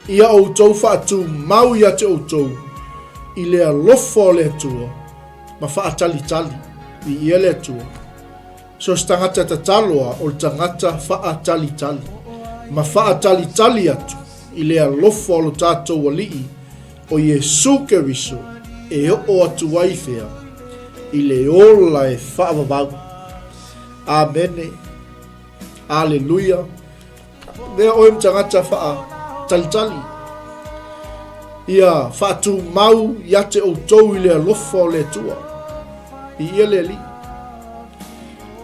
ia outou faatumau ia te outou i le alofa o le Atua ma faatalitali i ia le Atua. So se tagata tatalo a o le tagata faatalitali ma faatalitali atu i le alofa o lo tatou Alii o Iesu Keriso e oo atu ai fea i le ola e faavavau. Amene. Aleluia. Mea oe ma tagata faatalitali. Ia faatumau ia te outou i le alofa o le Atua. I ia le Alii.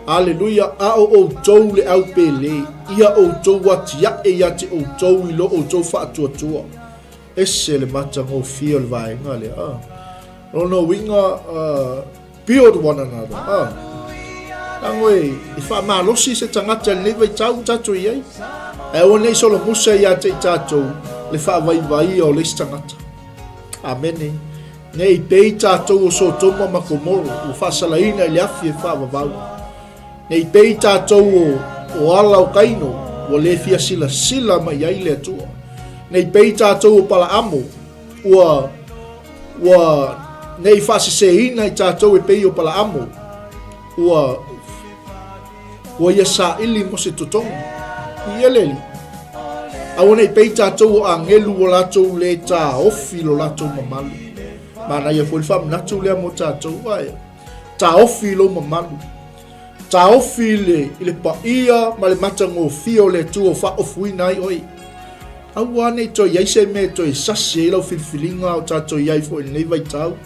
Aleluia, a o outou le au pele, ia outou atiae ia te outou i lo outou faatuatua. Ese le matagofie o le vaega lea. Ah. Lona uiga, uh, build one another. Ah. Leaga e, e faamalosi se tagata i lenei vaitau tatou i ai. Ae aua nei solomusa ia te i tatou le faavaivaia o le isi tagata. Amene. Ne i pei tatou o Sotoma ma Komoro ua faasalaina i le afi e faavavau. Ne i pei tatou o, o ala o Kaino ua le fia silasila mai ai le Atua. Ne i pei tatou o Palaamo ua ua ne i faaseseina i tatou e pei o Palaamo ua ua ia saili mo se totogi. I ia le Alii. Aua ne i pei tatou o agelu ua latou le taofi lo latou mamalu. Manaia foi le faamanatu lea mo tatou, ae taofi i lou mamalu. Taofi i le, i le paia ma le matagofie o le Atua o faaofuina ai oe. Aua ne i toe i ai se mea e toe sasi ai lau filifiliga o tatou i ai foi i lenei vaitau.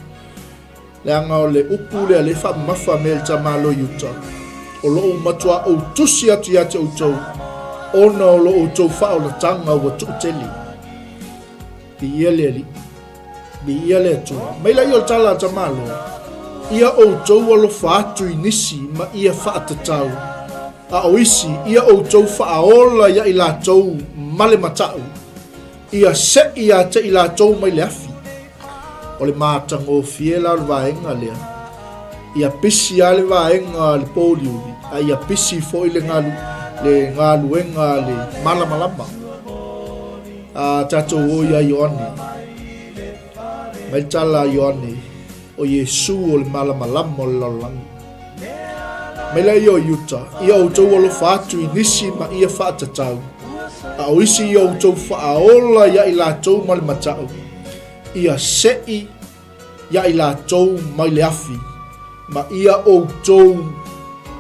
Leaga o le upu lea lea faamamafa mea i le tamālo i uta, o lo o matuā ou tusi atu ia te outou, ona o lo outou faaolataga ua tuutele. Viia le Alii. Viia le Atua. Mai laia o le tala a tamālo, ia outou alofa atu i nisi ma ia faatatau, a o isi, ia outou faaola ia i latou ma le mataʻu, ia seʻi ia te i latou mai le afi. O le matagofie la o le vaega lea, ia pisi lava le vaega a le pōuliuli, a ia pisi foi le galu, le galuega a le malamalama. A tatou o ia Ioane, mai le tala a Ioane, o Iesu o le malamalama o le lalolagi. Mai laia o Iuta, ia outou alofa atu i nisi ma ia faatatau, a o isi ia outou faaola ia i latou ma le mataʻu, ia seʻi ia i latou mai le afi, ma ia outou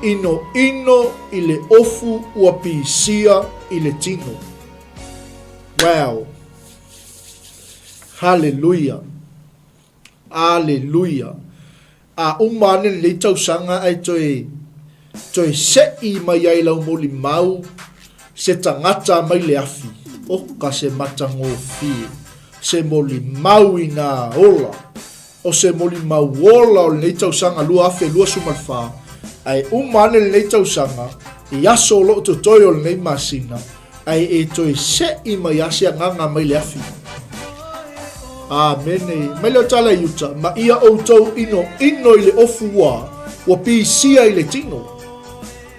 inoino i le ofu ua pisia i le tino. Wow! Haleluia! Aleluia! A uma ane lenei tausaga ae toe, toe seʻi mai ai lau molimau, Se tagata mai le afi, oka se matagofie, se molimau inā ola, o se molimau ola o lenei tausaga 2024, ae uma ane lenei tausaga, i aso o loo totoe o lenei masina, ae e toe seʻi mai a se agaga mai le afi. Amene. Mai leo tala i uta, ma ia outou ino ino i le ofu ua, ua pisia i le tino.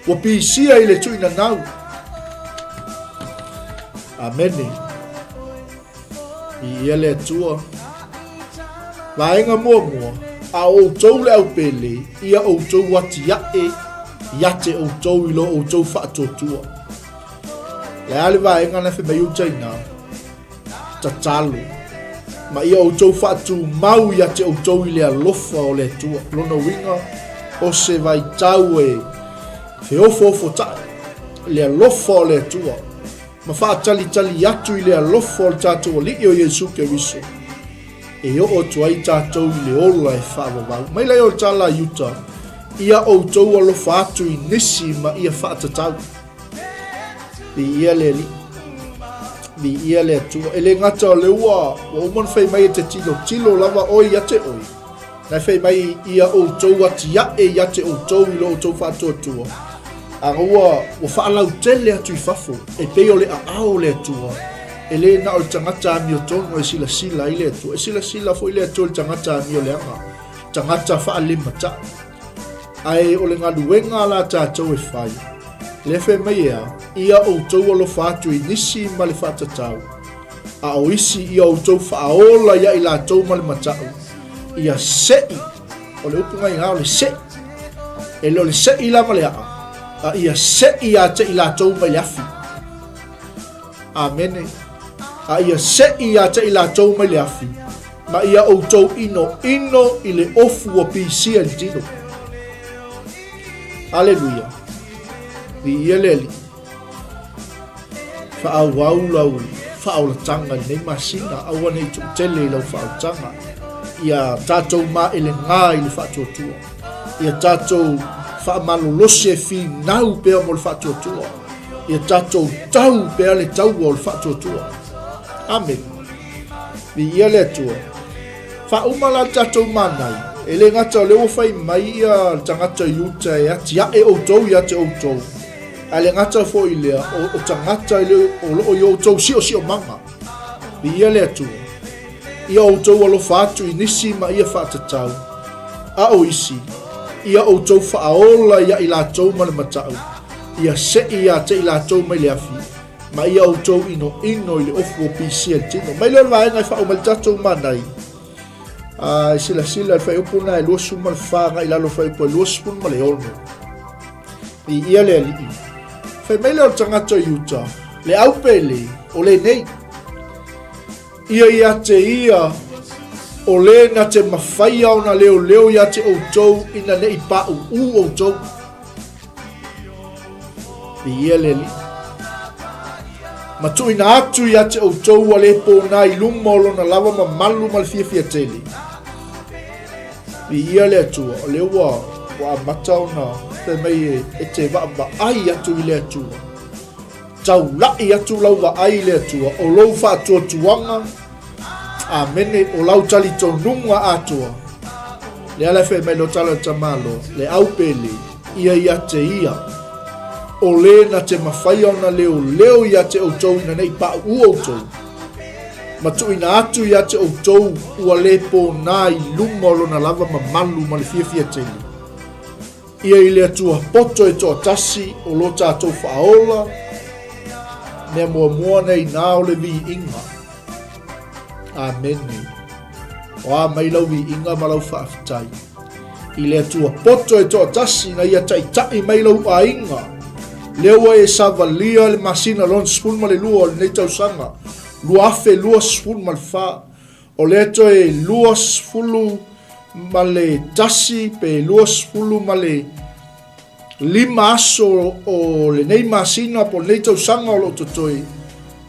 Ua pisia i le tuinanau. Amene. I ia le Atua. Vaega muamua, a o outou le aupele, ia outou atiae ia te outou i lo outou faatuatua. Le a le vaega na fai mai uta ina, tatalo, ma ia outou faatumau ia te outou i le alofa o le Atua. Lona uiga, o se vaitau e feofoofotai le alofa o le Atua, ma faatalitali atu i le alofa o le tatou Alii o Iesu Keriso, e oo atu ai tatou i le ola e faavavau. Mai lai o le tala a Iuta, ia outou alofa atu i nisi ma ia faatatau. Viia le Alii. Viia le Atua. E le gata o le ua, ua uma ona fai mai e te tilotilo lava oe ia te oe. Na e fai mai ia outou atiae ia te outou i lo outou faatuatua. A ua, ua faalautele atu i fafo, e pei o le aao o le Atua. E le na o le tagata amiotonu e silasila ai le Atua. E silasila foi le Atua i le tagata amioleaga, tagata faalematai. Ae o le galuega la tatou e fai, lea fai mai e a, ia outou alofa atu i nisi ma le faatatau, a o isi ia outou faaola ia i latou ma le matau, ia seʻi, o le upu nai o le seʻi, e le o le seʻi la ma le aʻa, a ia seʻi ia te i latou mai le afi. Amene. A ia seʻi ia te i latou mai le afi, ma ia outou inoino i le ofu ua pisia i le tino. Aleluia. Viia le Alii. Faaauau lau faaolataga i lenei masina, aua ne i tuutele i lau faaolataga. Ia tatou maelega i le faatuatua. Ia tatou faamalolosi e finau pea mo le faatuatua. Ia tatou tau pea le taua o le faatuatua. Amene. Viia le Atua. Faauma la le tatou manai, e le gata o lea ua fai mai ia le tagata i uta e atiae outou ia te outou, ae le gata foi i lea, o, o tagata i le, o loo i outou siosiomaga. Viia le Atua. Ia outou alofa atu i nisi ma ia faatatau, a o isi, ia outou faaola ia i latou ma le matau, ia sei ia te i latou mai le afi, ma ia outou inoino i le ofu o pisia i le tino. Mai lea o le vaega e faauma ai le tatou manai, a e silasila i le fuaiupu lena e 24 agai i lalo o le fuaiupu e 26. Viia le Alii. Fai mai lea o le tagata i uta, le aupele o lenei. Ia ia te ia, o le na te mafaia ona leoleo ia te outou ina ne i paʻuʻū outou. Viia le Alii. Ma tuuina atu ia te outou ua le pōnā i luma o lona lava mamalu ma le fiafia tele. Viia le Atua, o lea ua, ua amata ona fai mai e, e te vaavaai atu i le Atua. Taulai atu lau vaai i le Atua, o lou faatuatuaga, Amene, o lau talitonuga atoa. Le ala e fai mai lo tala le tamalo, le aupele, ia ia te ia. O le na te mawhaia ona leo leo ia te outou ina nei pa u outou. Ma tuuina atu ia te outou ua le pōnā i luma o lona lava mamalu ma le fiafia tele. Ia i le Atua poto e toatasi o lo tatou faaola, mea muamua nei nā o le viiga. Amene. O a mai lau viiga ma lau faafetai. I le Atua poto e toatasi na ia taitaʻi mai lou aiga. Lea ua e savalia le masina lona 12 o lenei tausaga 2024. O lea toe 21 pe 25 aso o lenei masina po o lenei tausaga o lo o totoe,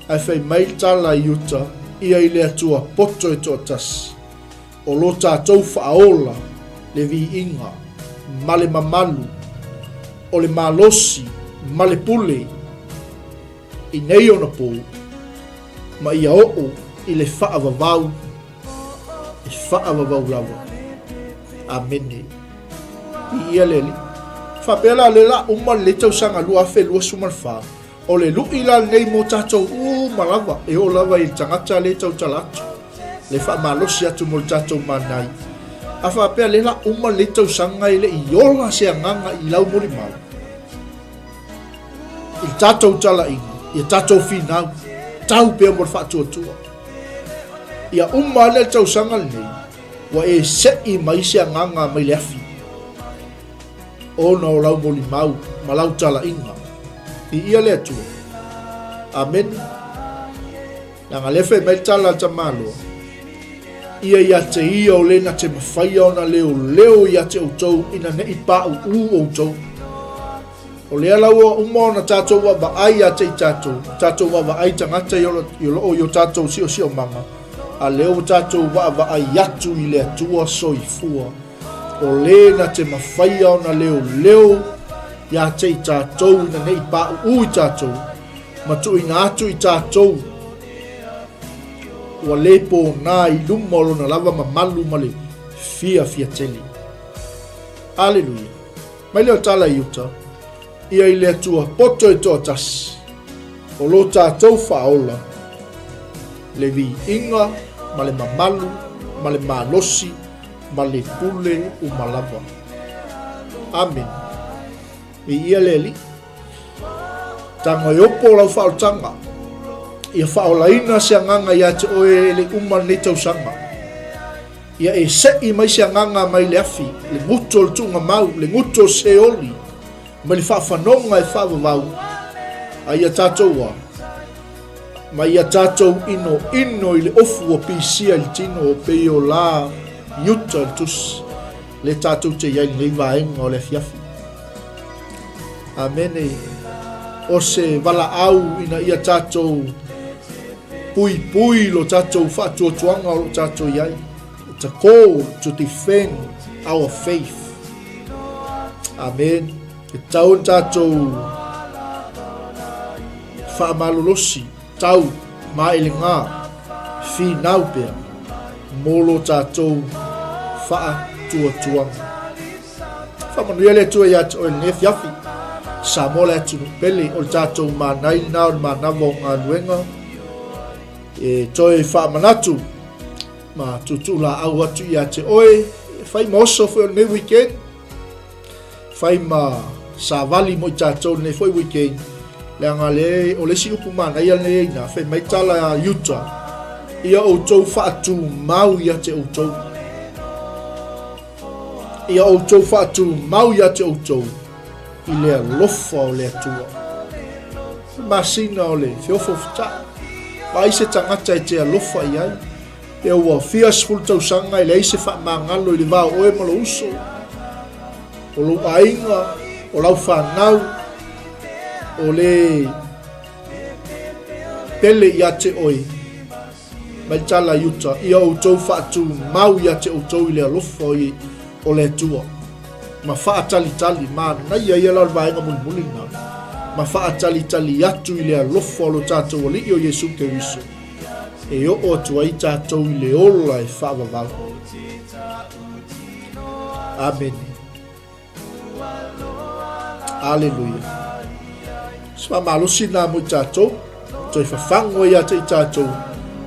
ae fai mai le tala i uta, ia i le Atua poto e toatasi, o lo tatou faaola le viiga ma le mamalu o le malosi ma le pule. I nei ona pō, ma ia oo i le faavavau, e faavavau lava. Amene. Viia le Alii. Faapea la lea la uma lenei tausaga 2024, o le lui la lenei mo tatou uma lava, e oo lava i le tagata lea e tautala atu, le faamalosi atu mo le tatou manai. A faapea lea la uma lenei tausaga e le i ola se agaga i lau molimau, i le tatou talaiga, ia tatou finau, tau pea mo le faatuatua. Ia uma ane le tausaga lenei, ua e se'i mai se agaga mai le afi, ona o lau molimau ma lau talaiga. Viia le Atua. Amene. Leaga lea fai mai le tala a le tamaloa, Ia ia te ia o le na te mafaia ona leoleo ia te outou ina ne i paʻuʻū outou. O lea la ua uma ona tatou vaavaai ia te i tatou, tatou vaavaai tagata i o loo i o tatou siosiomaga, a lea ua tatou vaavaai atu i le Atua soifua, o le na te mafaia ona leoleo ia te i tatou ina ne i paʻuʻū i tatou, ma tuuina atu i tatou ua le pōnā i luma o lona lava mamalu ma le fiafia tele. Aleluia. Mai lea o tala i uta, ia i le Atua poto e toatasi, o lo tatou faaola, le viiga ma le mamalu ma le malosi ma le pule uma lava. Amene. Viia le Alii. Tago e opo lau faaolataga, ia faaolaina se agaga ia te oe e le uma lenei tausaga. Ia e se'i mai se agaga mai le afi, le guto o le tuugamau, le guto o Seoli, mai le faafanoga e faavavau, a ia tatou a, ma ia tatou inoino i le ofu ua pisia i le tino o pei o la i uta o le tusi, le tatou te i ai i lenei vaega o le afiafi. Amene. O se valaau ina ia tatou puipui lo tatou faatuatuaga o lo tatou i ai. It's a call to defend our faith. Amen. E tau ona tatou faamalolosi, tau maelegā, finau pea mo lo tatou faatuatuaga. Faamanuia le Atua ia te oe lenei afiafi. Samoa le atunuu pele o le tatou manai lena o le manava o galuega e toe faamanatu ma tuutuu laau atu ia te oe. Fai ma oso foi o lenei weekend, fai ma savali mo i tatou lenei foi weekend. Leaga le, o le isi upu manaia lenei ina, fai mai tala a Utah, ia outou faatumau ia te outou. Ia outou faatumau ia te outou i le alofa o le Atua. O le masina o le feofoofotai, vaai se tagata e te alofa i ai, pe ua fia 10 tausaga e leai se faamagalo i le va o oe ma lou uso, o lou aiga, o lau fanau, o le pele ia te oe. Mai tala i uta, ia outou faatumau ia te outou i le alofa o le Atua, ma faatalitali, manaia ia la o le vaega mulimuli lena, ma faatalitali atu i le alofa o lo tatou Alii o Iesu Keriso, e oo atu ai tatou i le ola e faavavau. Amene. Aleluia. Se faamalosi lena mo i tatou, toe fafago ia te i tatou,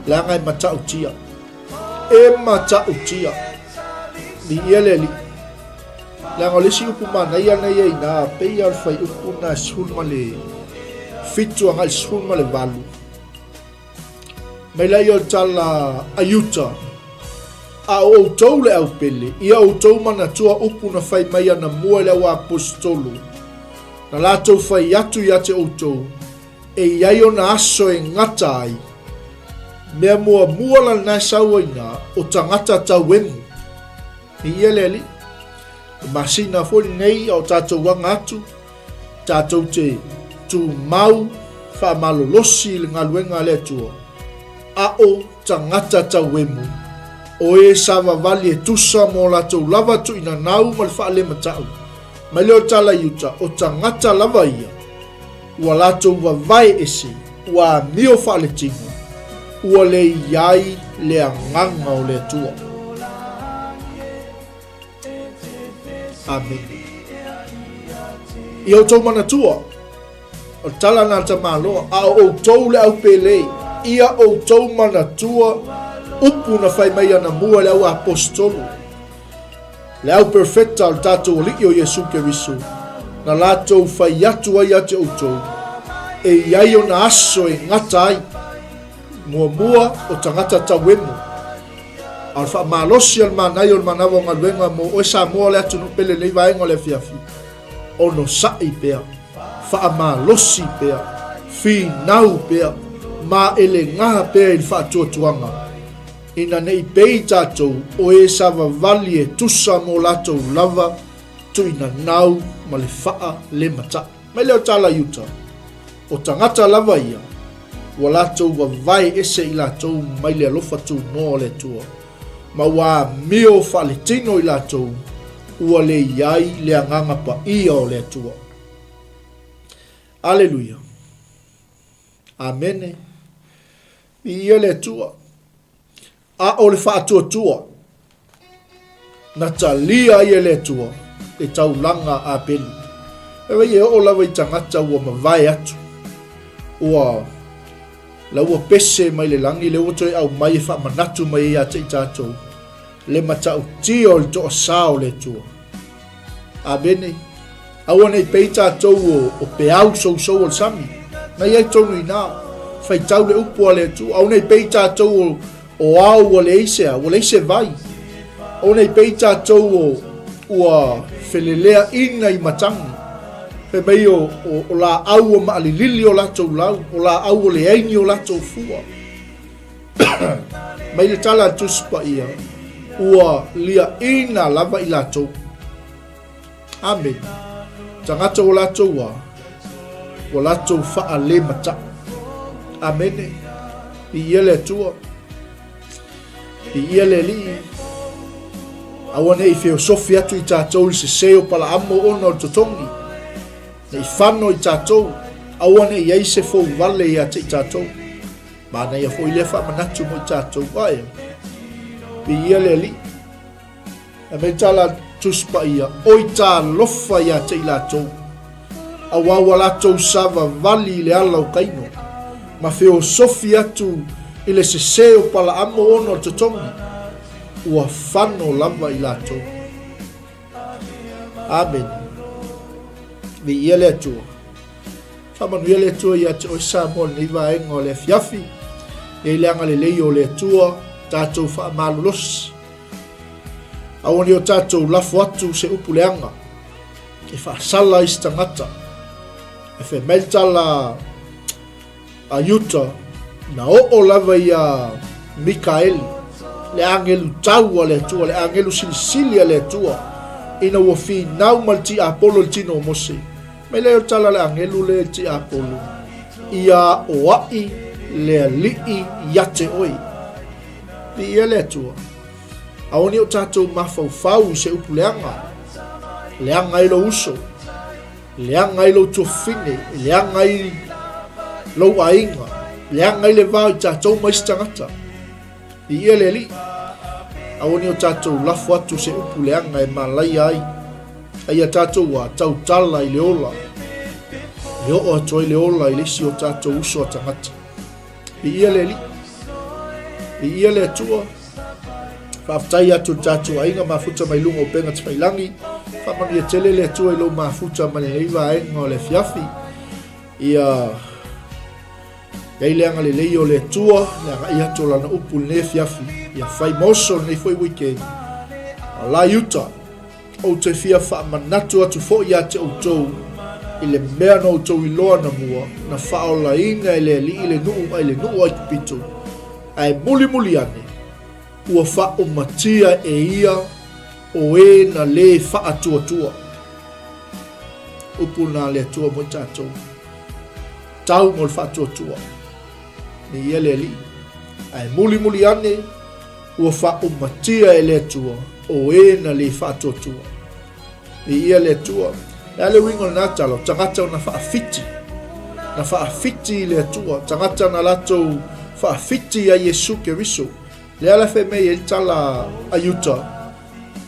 leaga e matautia. E matautia. Viia le Alii. Leaga o le isi upu manaia na ia ina, pei o le fuaiupu na 17 agai le 18. Mai laia o le tala a Iuta, A o outou le au pele, ia outou manatua upu na fai mai ana mua i le au aposetolo, na latou fai atu ia te outou, e i ai ona aso e gata ai. Mea muamua la lena e sau ai na, o tagata tauemu. Viia le Alii. O masina foi lenei a o tatou aga atu, Tatou te tumau faamalolosi i le galuega a le Atua, a o tagata tauemu, o e savavali e tusa mo latou lava tuuinanau ma le faalematau, mai lea o tala i uta, o tagata lava ia, ua latou vavae ese. Ua amio faaletino, ua le i ai le Agaga o le Atua. Amene. Ia outou manatua, o le tala na tamaloa, a o outou le aupelei, ia outou manatua upu na fai mai ana mua le au apostolo, le au perfecta o le tatou Alii o Iesu Keriso, na latou fai atu ai ia te outou, e i ai ona aso e gata ai, muamua o tagata tauemo, A o le faamalosi a le manaia o le manawa o galuega mo oe Samoa le atunuu pele lenei vaega o le afiafi, onosai pea, faamalosi pea, finau pea, maelega pea i le faatuatuaga, ina ne i pei tatou o e savavali e tusa mo latou lava tuinanau ma le faa le mata'i. Mai lea o tala i uta, o tagata lava ia, ua latou vavae ese i latou mai le alofa tunoa o le Atua, ma ua amio faaletino i latou, ua le i ai le Agaga Paia o le Atua. Aleluia. Amene. Viia le Atua. A o le faatuatua na talia ai e le Atua le taulaga a Abelu. E wai e oo lava i tagata ua mavae atu, ua la ua pese mai le lagi, le ua toe aumai e faamanatu mai ai ia te i tatou le matautia o le toasā o le Atua. Amene. Aua ne i pei tatou o, o peau sousou o le sami. Na i ai tonu inā. Faitau le upu a le Atua. Aua ne i pei tatou o, o ao ua leai se a, ua leai se vai. Aua ne i pei tatou o ua feleleaina i matagi. Fai mai o, o, o laau ua maalilili o latou lau, o laau ua leai ni o latou fua. Mai le tala a le Tusi Paia, ua liaina lava i latou. Amene. Tagata ua latou a, ua latou faalemataʻi. Amene. Viia le Atua. Viia le Alii. Aua ne i feosofi atu i tatou i le sese o Palaamo ona o le totogi. Ne i fano i tatou. Aua ne i ai se fouvale ia te i tatou. Manaia foi lea faamanatu mo i tatou. Ae, viia le Alii. E mei tala Tusi Paia, Oi talofa ia te i latou, auā ua latou savavali i le ala o Kaino, ma feosofi atu i le sesē o Palaamo ona o le totogi, ua fano lava i latou. Amene. Viia le Atua. Faamanuia le Atua ia te oe Samoa i lenei vaega o le afiafi. Ia i le agalelei o le Atua, tatou faamalolosi. Aua ne i o tatou lafo atu se upu leaga e faasala ai se tagata. E fai mai le tala a Iuta, na oo lava ia Mikaeli, le agelu tau a le Atua, le agelu silisili a le Atua, ina ua finau ma le tiapolo i le tino o Mose. Mai lea o le tala a le agelu lea i le tiapolo, ia aoaʻi le alii ia te oe. Viia le Atua. Aua ne i o tatou mafaufau i se upu leaga, leaga ai lou uso, leaga ai lou tuafafine, leaga ai lou aiga, leaga ai le va o i tatou ma isi tagata. Viia le Alii. Aua ne i o tatou lafo atu se upu leaga e malaia ai, ai a tatou a tautala i le ola, e oo atu ai le ola i le isi o tatou uso a tagata. Viia le Alii. Viia le Atua. Faafetai atu i le tatou aiga mafuta mai luga o upega tafailagi. Faamanuia tele le Atua i lou mafuta mai lenei vaega o le afiafi. Ia i ai le agalelei o le Atua, le agai atu o lana upu i lenei afiafi. Ia fai moso lenei foi weekend. A la i uta. Ou te fia faamanatu atu foi ia te outou i le mea na outou iloa anamua, na faaolaina e le Alii le nuu ai le nuu o Aikupito, ae mulimuli ane, ua faaumatia e ia o e na lē faatuatua. Upu na le Atua mo i tatou. Tau mo le faatuatua. Me ia le Alii. Ae mulimuli ane, Ua faaumatia e le Atua o e na le faatuatua. Viia le Atua. Le a le uiga o lena tala, o tagata ona faafiti. na faafiti i le Atua, tagata na latou faafiti ia Iesu Keriso. Lea la fai mai ai le tala a Iuta,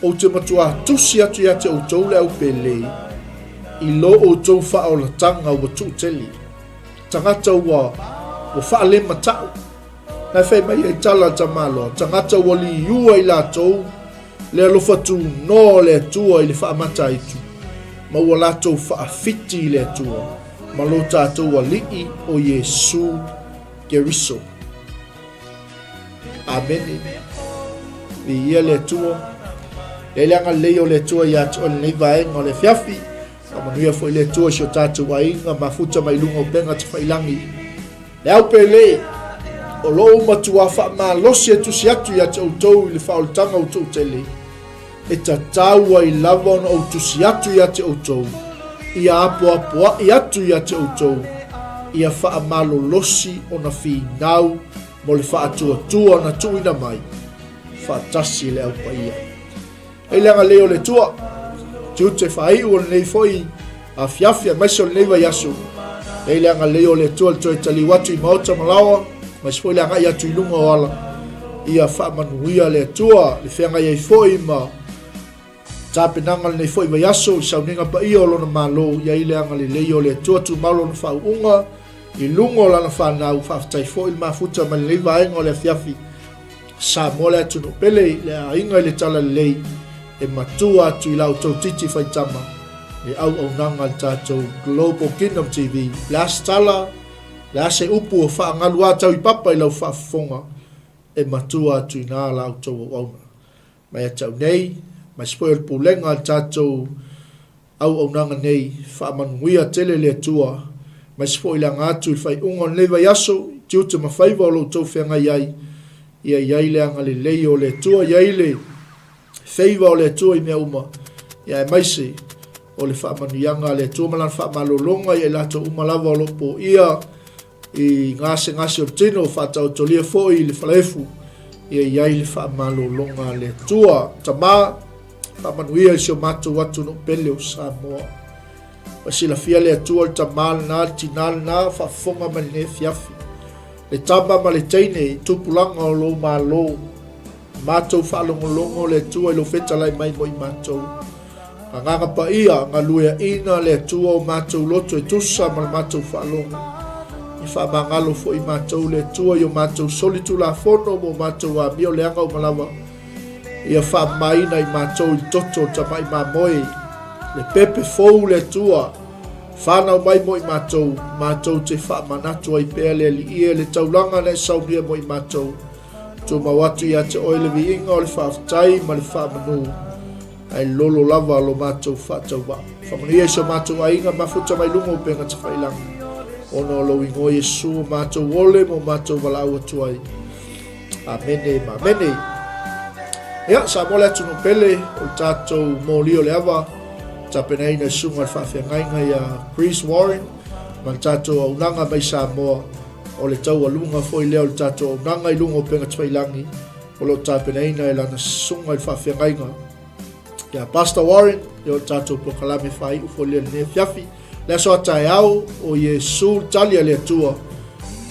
Ou te matuā tusi atu ia te outou le au pele, i lo outou faaolataga ua tuutele. Tagata ua ua faalemata'u. Na fai mai ai tala a tamaloa, tagata ua liua i latou le alofa tunoa o le Atua i le faamataitu, ma ua latou faafiti i le Atua ma lo tatou Alii o Iesu Keriso. Amene. Viia le Atua. E le agalelei o le Atua ia te oe lenei vaega o le afiafi. Faamanuia foi le Atua i si o tatou aiga mafuta mai luga o upega tafailangi. Le au pele, o lou matuā faamalosi e tusi atu ia te outou i le faaolataga ua to'utele, e tatau ai lava ona ou tusi atu ia te outou, ia apoapoa'i atu ia te outou, ia faamalolosi ona finau mo le faatuatua na tuuina mai faatasi le au paia. Ai le agalelei o le Atua, tiute faaiu o lenei foi afiafi aemaise o lenei vaiaso. Ai le agalelei o le Atua le toe taliu atu i maota ma laoa, aemaise foi le agai atu i luga o ala. Ia faamanuia le Atua, le feagai ai foi ma tapenaga lenei foi vaiaso i sauniga paia o lona Malo. Ia i le agalelei o le Atua, tumau lona faauuga i luga o lana fanau. Faafetai foi le mafuta mai lenei vaega o le afiafi. Samoa le atunuu pele i le aiga i le talalelei e matua atu i la outou titi faitama le auaunaga a le tatou Global Kingdom TV. Le a se tala, le a se upu o faagalu a tau i papa i lau faafofoga e matua atu i na la outou auauna. Mai atu au nei, mai se foi o le pulega a le tatou auaunaga nei, faamanuia tele le Atua, aemaise foi le aga atu i le faaiuga o lenei vaiaso, i tiute ma faiva o lo outou feagai ai, ia i ai le agalelei o le Atua, ia i ai le feiva o le Atua i mea uma, ia aemaise o le faamanuiaga a le Atua ma lana faamalologa ia i latou uma lava o lo o poia i gasegase o le tino, faataotolia foi i le falaefu, ia i ai le faamalologa a le Atua. Tama, faamanuia i si o matou atunuu pele o Samoa. Ua silafia le Atua le tama lena, le tina lena, faafofoga mai lenei afiafi. Le tama ma le teine i tupulaga o lou Malo. Matou faalogologo le Atua i lou fetalai mai mo i matou. Agaga Paia, galueaina le Atua o matou loto e tusa ma le matou faalogo. I faamagalo foi matou le Atua i o matou solitulafono mo matou amio leaga uma lava. Ia faamamaina i matou i le toto o le tamai mamoe, le pepe fou le Atua, fanau mai mo i matou, matou te faamanatu ai pea le Alii e le taulaga na e saunia mo i matou. Tumau atu ia te oe le viiga o le faafetai ma le faamanu, ae lolo lava lo matou faatauvaa. Faamanuia i so matou aiga mafuta mai luga o upega tafailagi, ona o lou igoa Iesu o matou ole ma o matou valaau atu ai. Amene ma amene. Ia, Samoa le atunuu pele, o le tatou moli o le ava, tapenaina i susuga i le faafeagaiga ia Chris Warren ma le tatou auaunaga mai Samoa. O le taualuga foi lea o le tatou auaunaga i luga o upega tafailagi o lo o tapenaina e lana susuga i le faafeagaiga ia Pastor Warren, ia o le tatou polokalame faaiu foi lea lenei afiafi. Le aso a taeao o Iesu le tali a le Atua,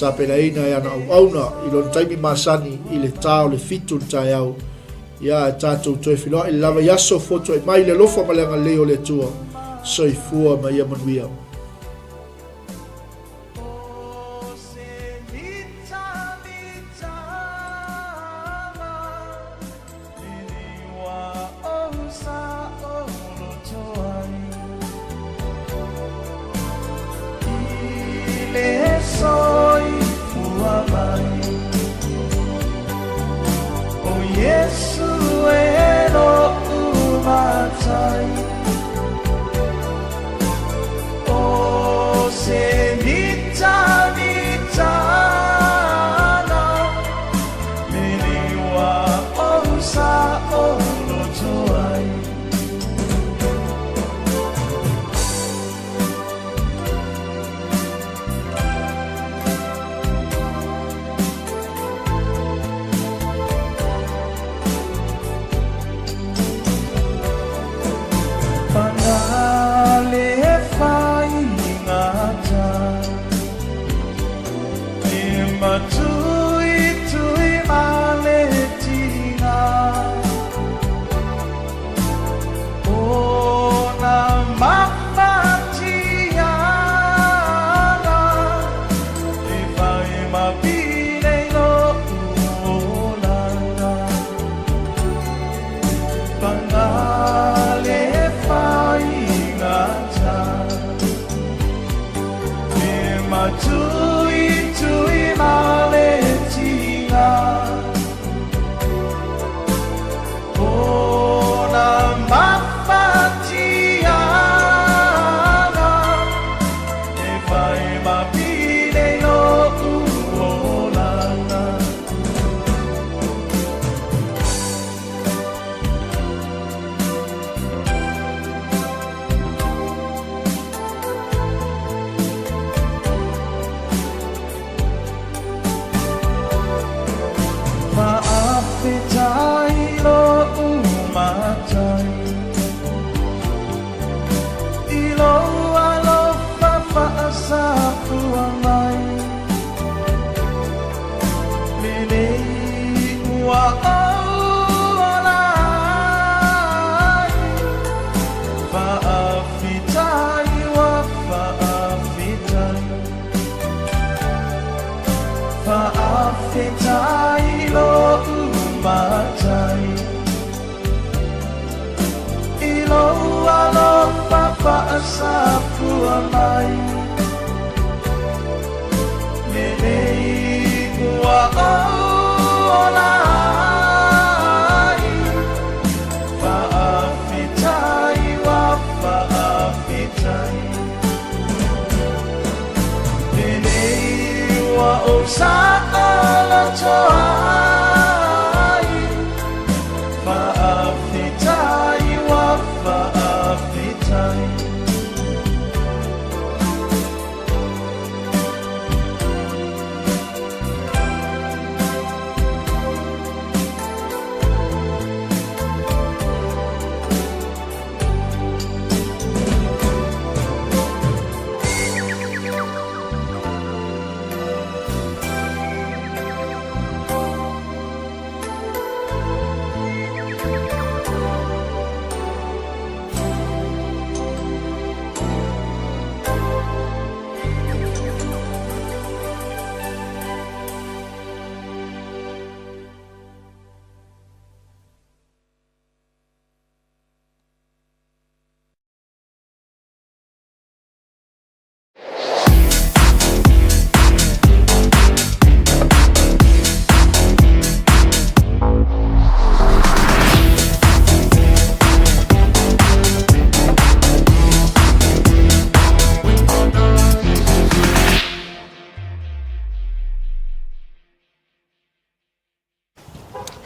tapenaina e ana auauna i lona taimi masani i le ta o le 7 le taeao. Ia e tatou toe feiloai le lava i aso fotuai mai le alofa ma le agalelei o le Atua. Soifua ma ia manuia. Faasapua mai Lenei ua ou ola ai Faafetai ua faafetai Lenei ua ou saoloto ai Faafetai ua faafetai.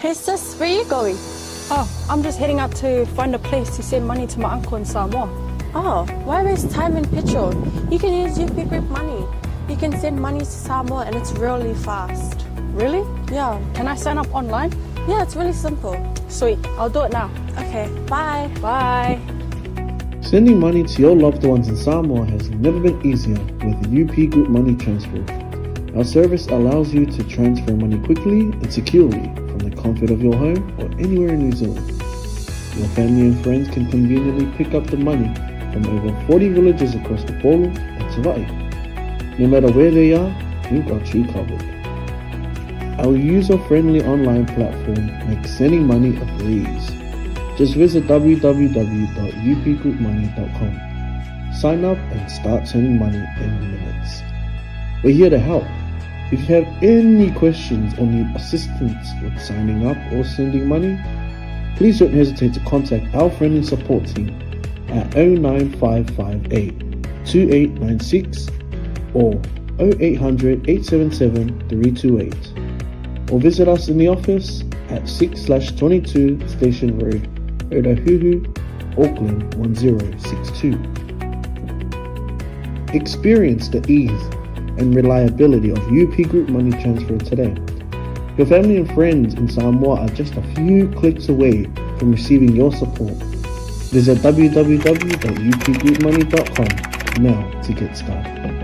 Hey sis, where you going? Oh, I'm just heading out to find a place to send money to my uncle in Samoa. Oh, why waste time and petrol? You can use UP Group Money. You can send money to Samoa and it's really fast. Really? Yeah. Can I sign up online? Yeah, it's really simple. Sweet, I'll do it now. Okay, bye. Bye. Sending money to your loved ones in Samoa has never been easier with UP Group Money Transfer. Our service allows you to transfer money quickly and securely from the comfort of your home or anywhere in New Zealand. Your family and friends can conveniently pick up the money from over 40 villages across the Polo and Savai'i. No matter where they are, we've got you covered. Our user-friendly online platform makes sending money a breeze. Just visit www.upgroupmoney.com. Sign up and start sending money in minutes. We're here to help. If you have any questions or need assistance with signing up or sending money, please don't hesitate to contact our friendly support team at 09558 2896 or 0800 877 328 or visit us in the office at 6/22 Station Road, Otahuhu, Auckland 1062. Experience the ease and reliability of UP Group Money Transfer today. Your family and friends in Samoa are just a few clicks away from receiving your support. Visit www.upgroupmoney.com now to get started.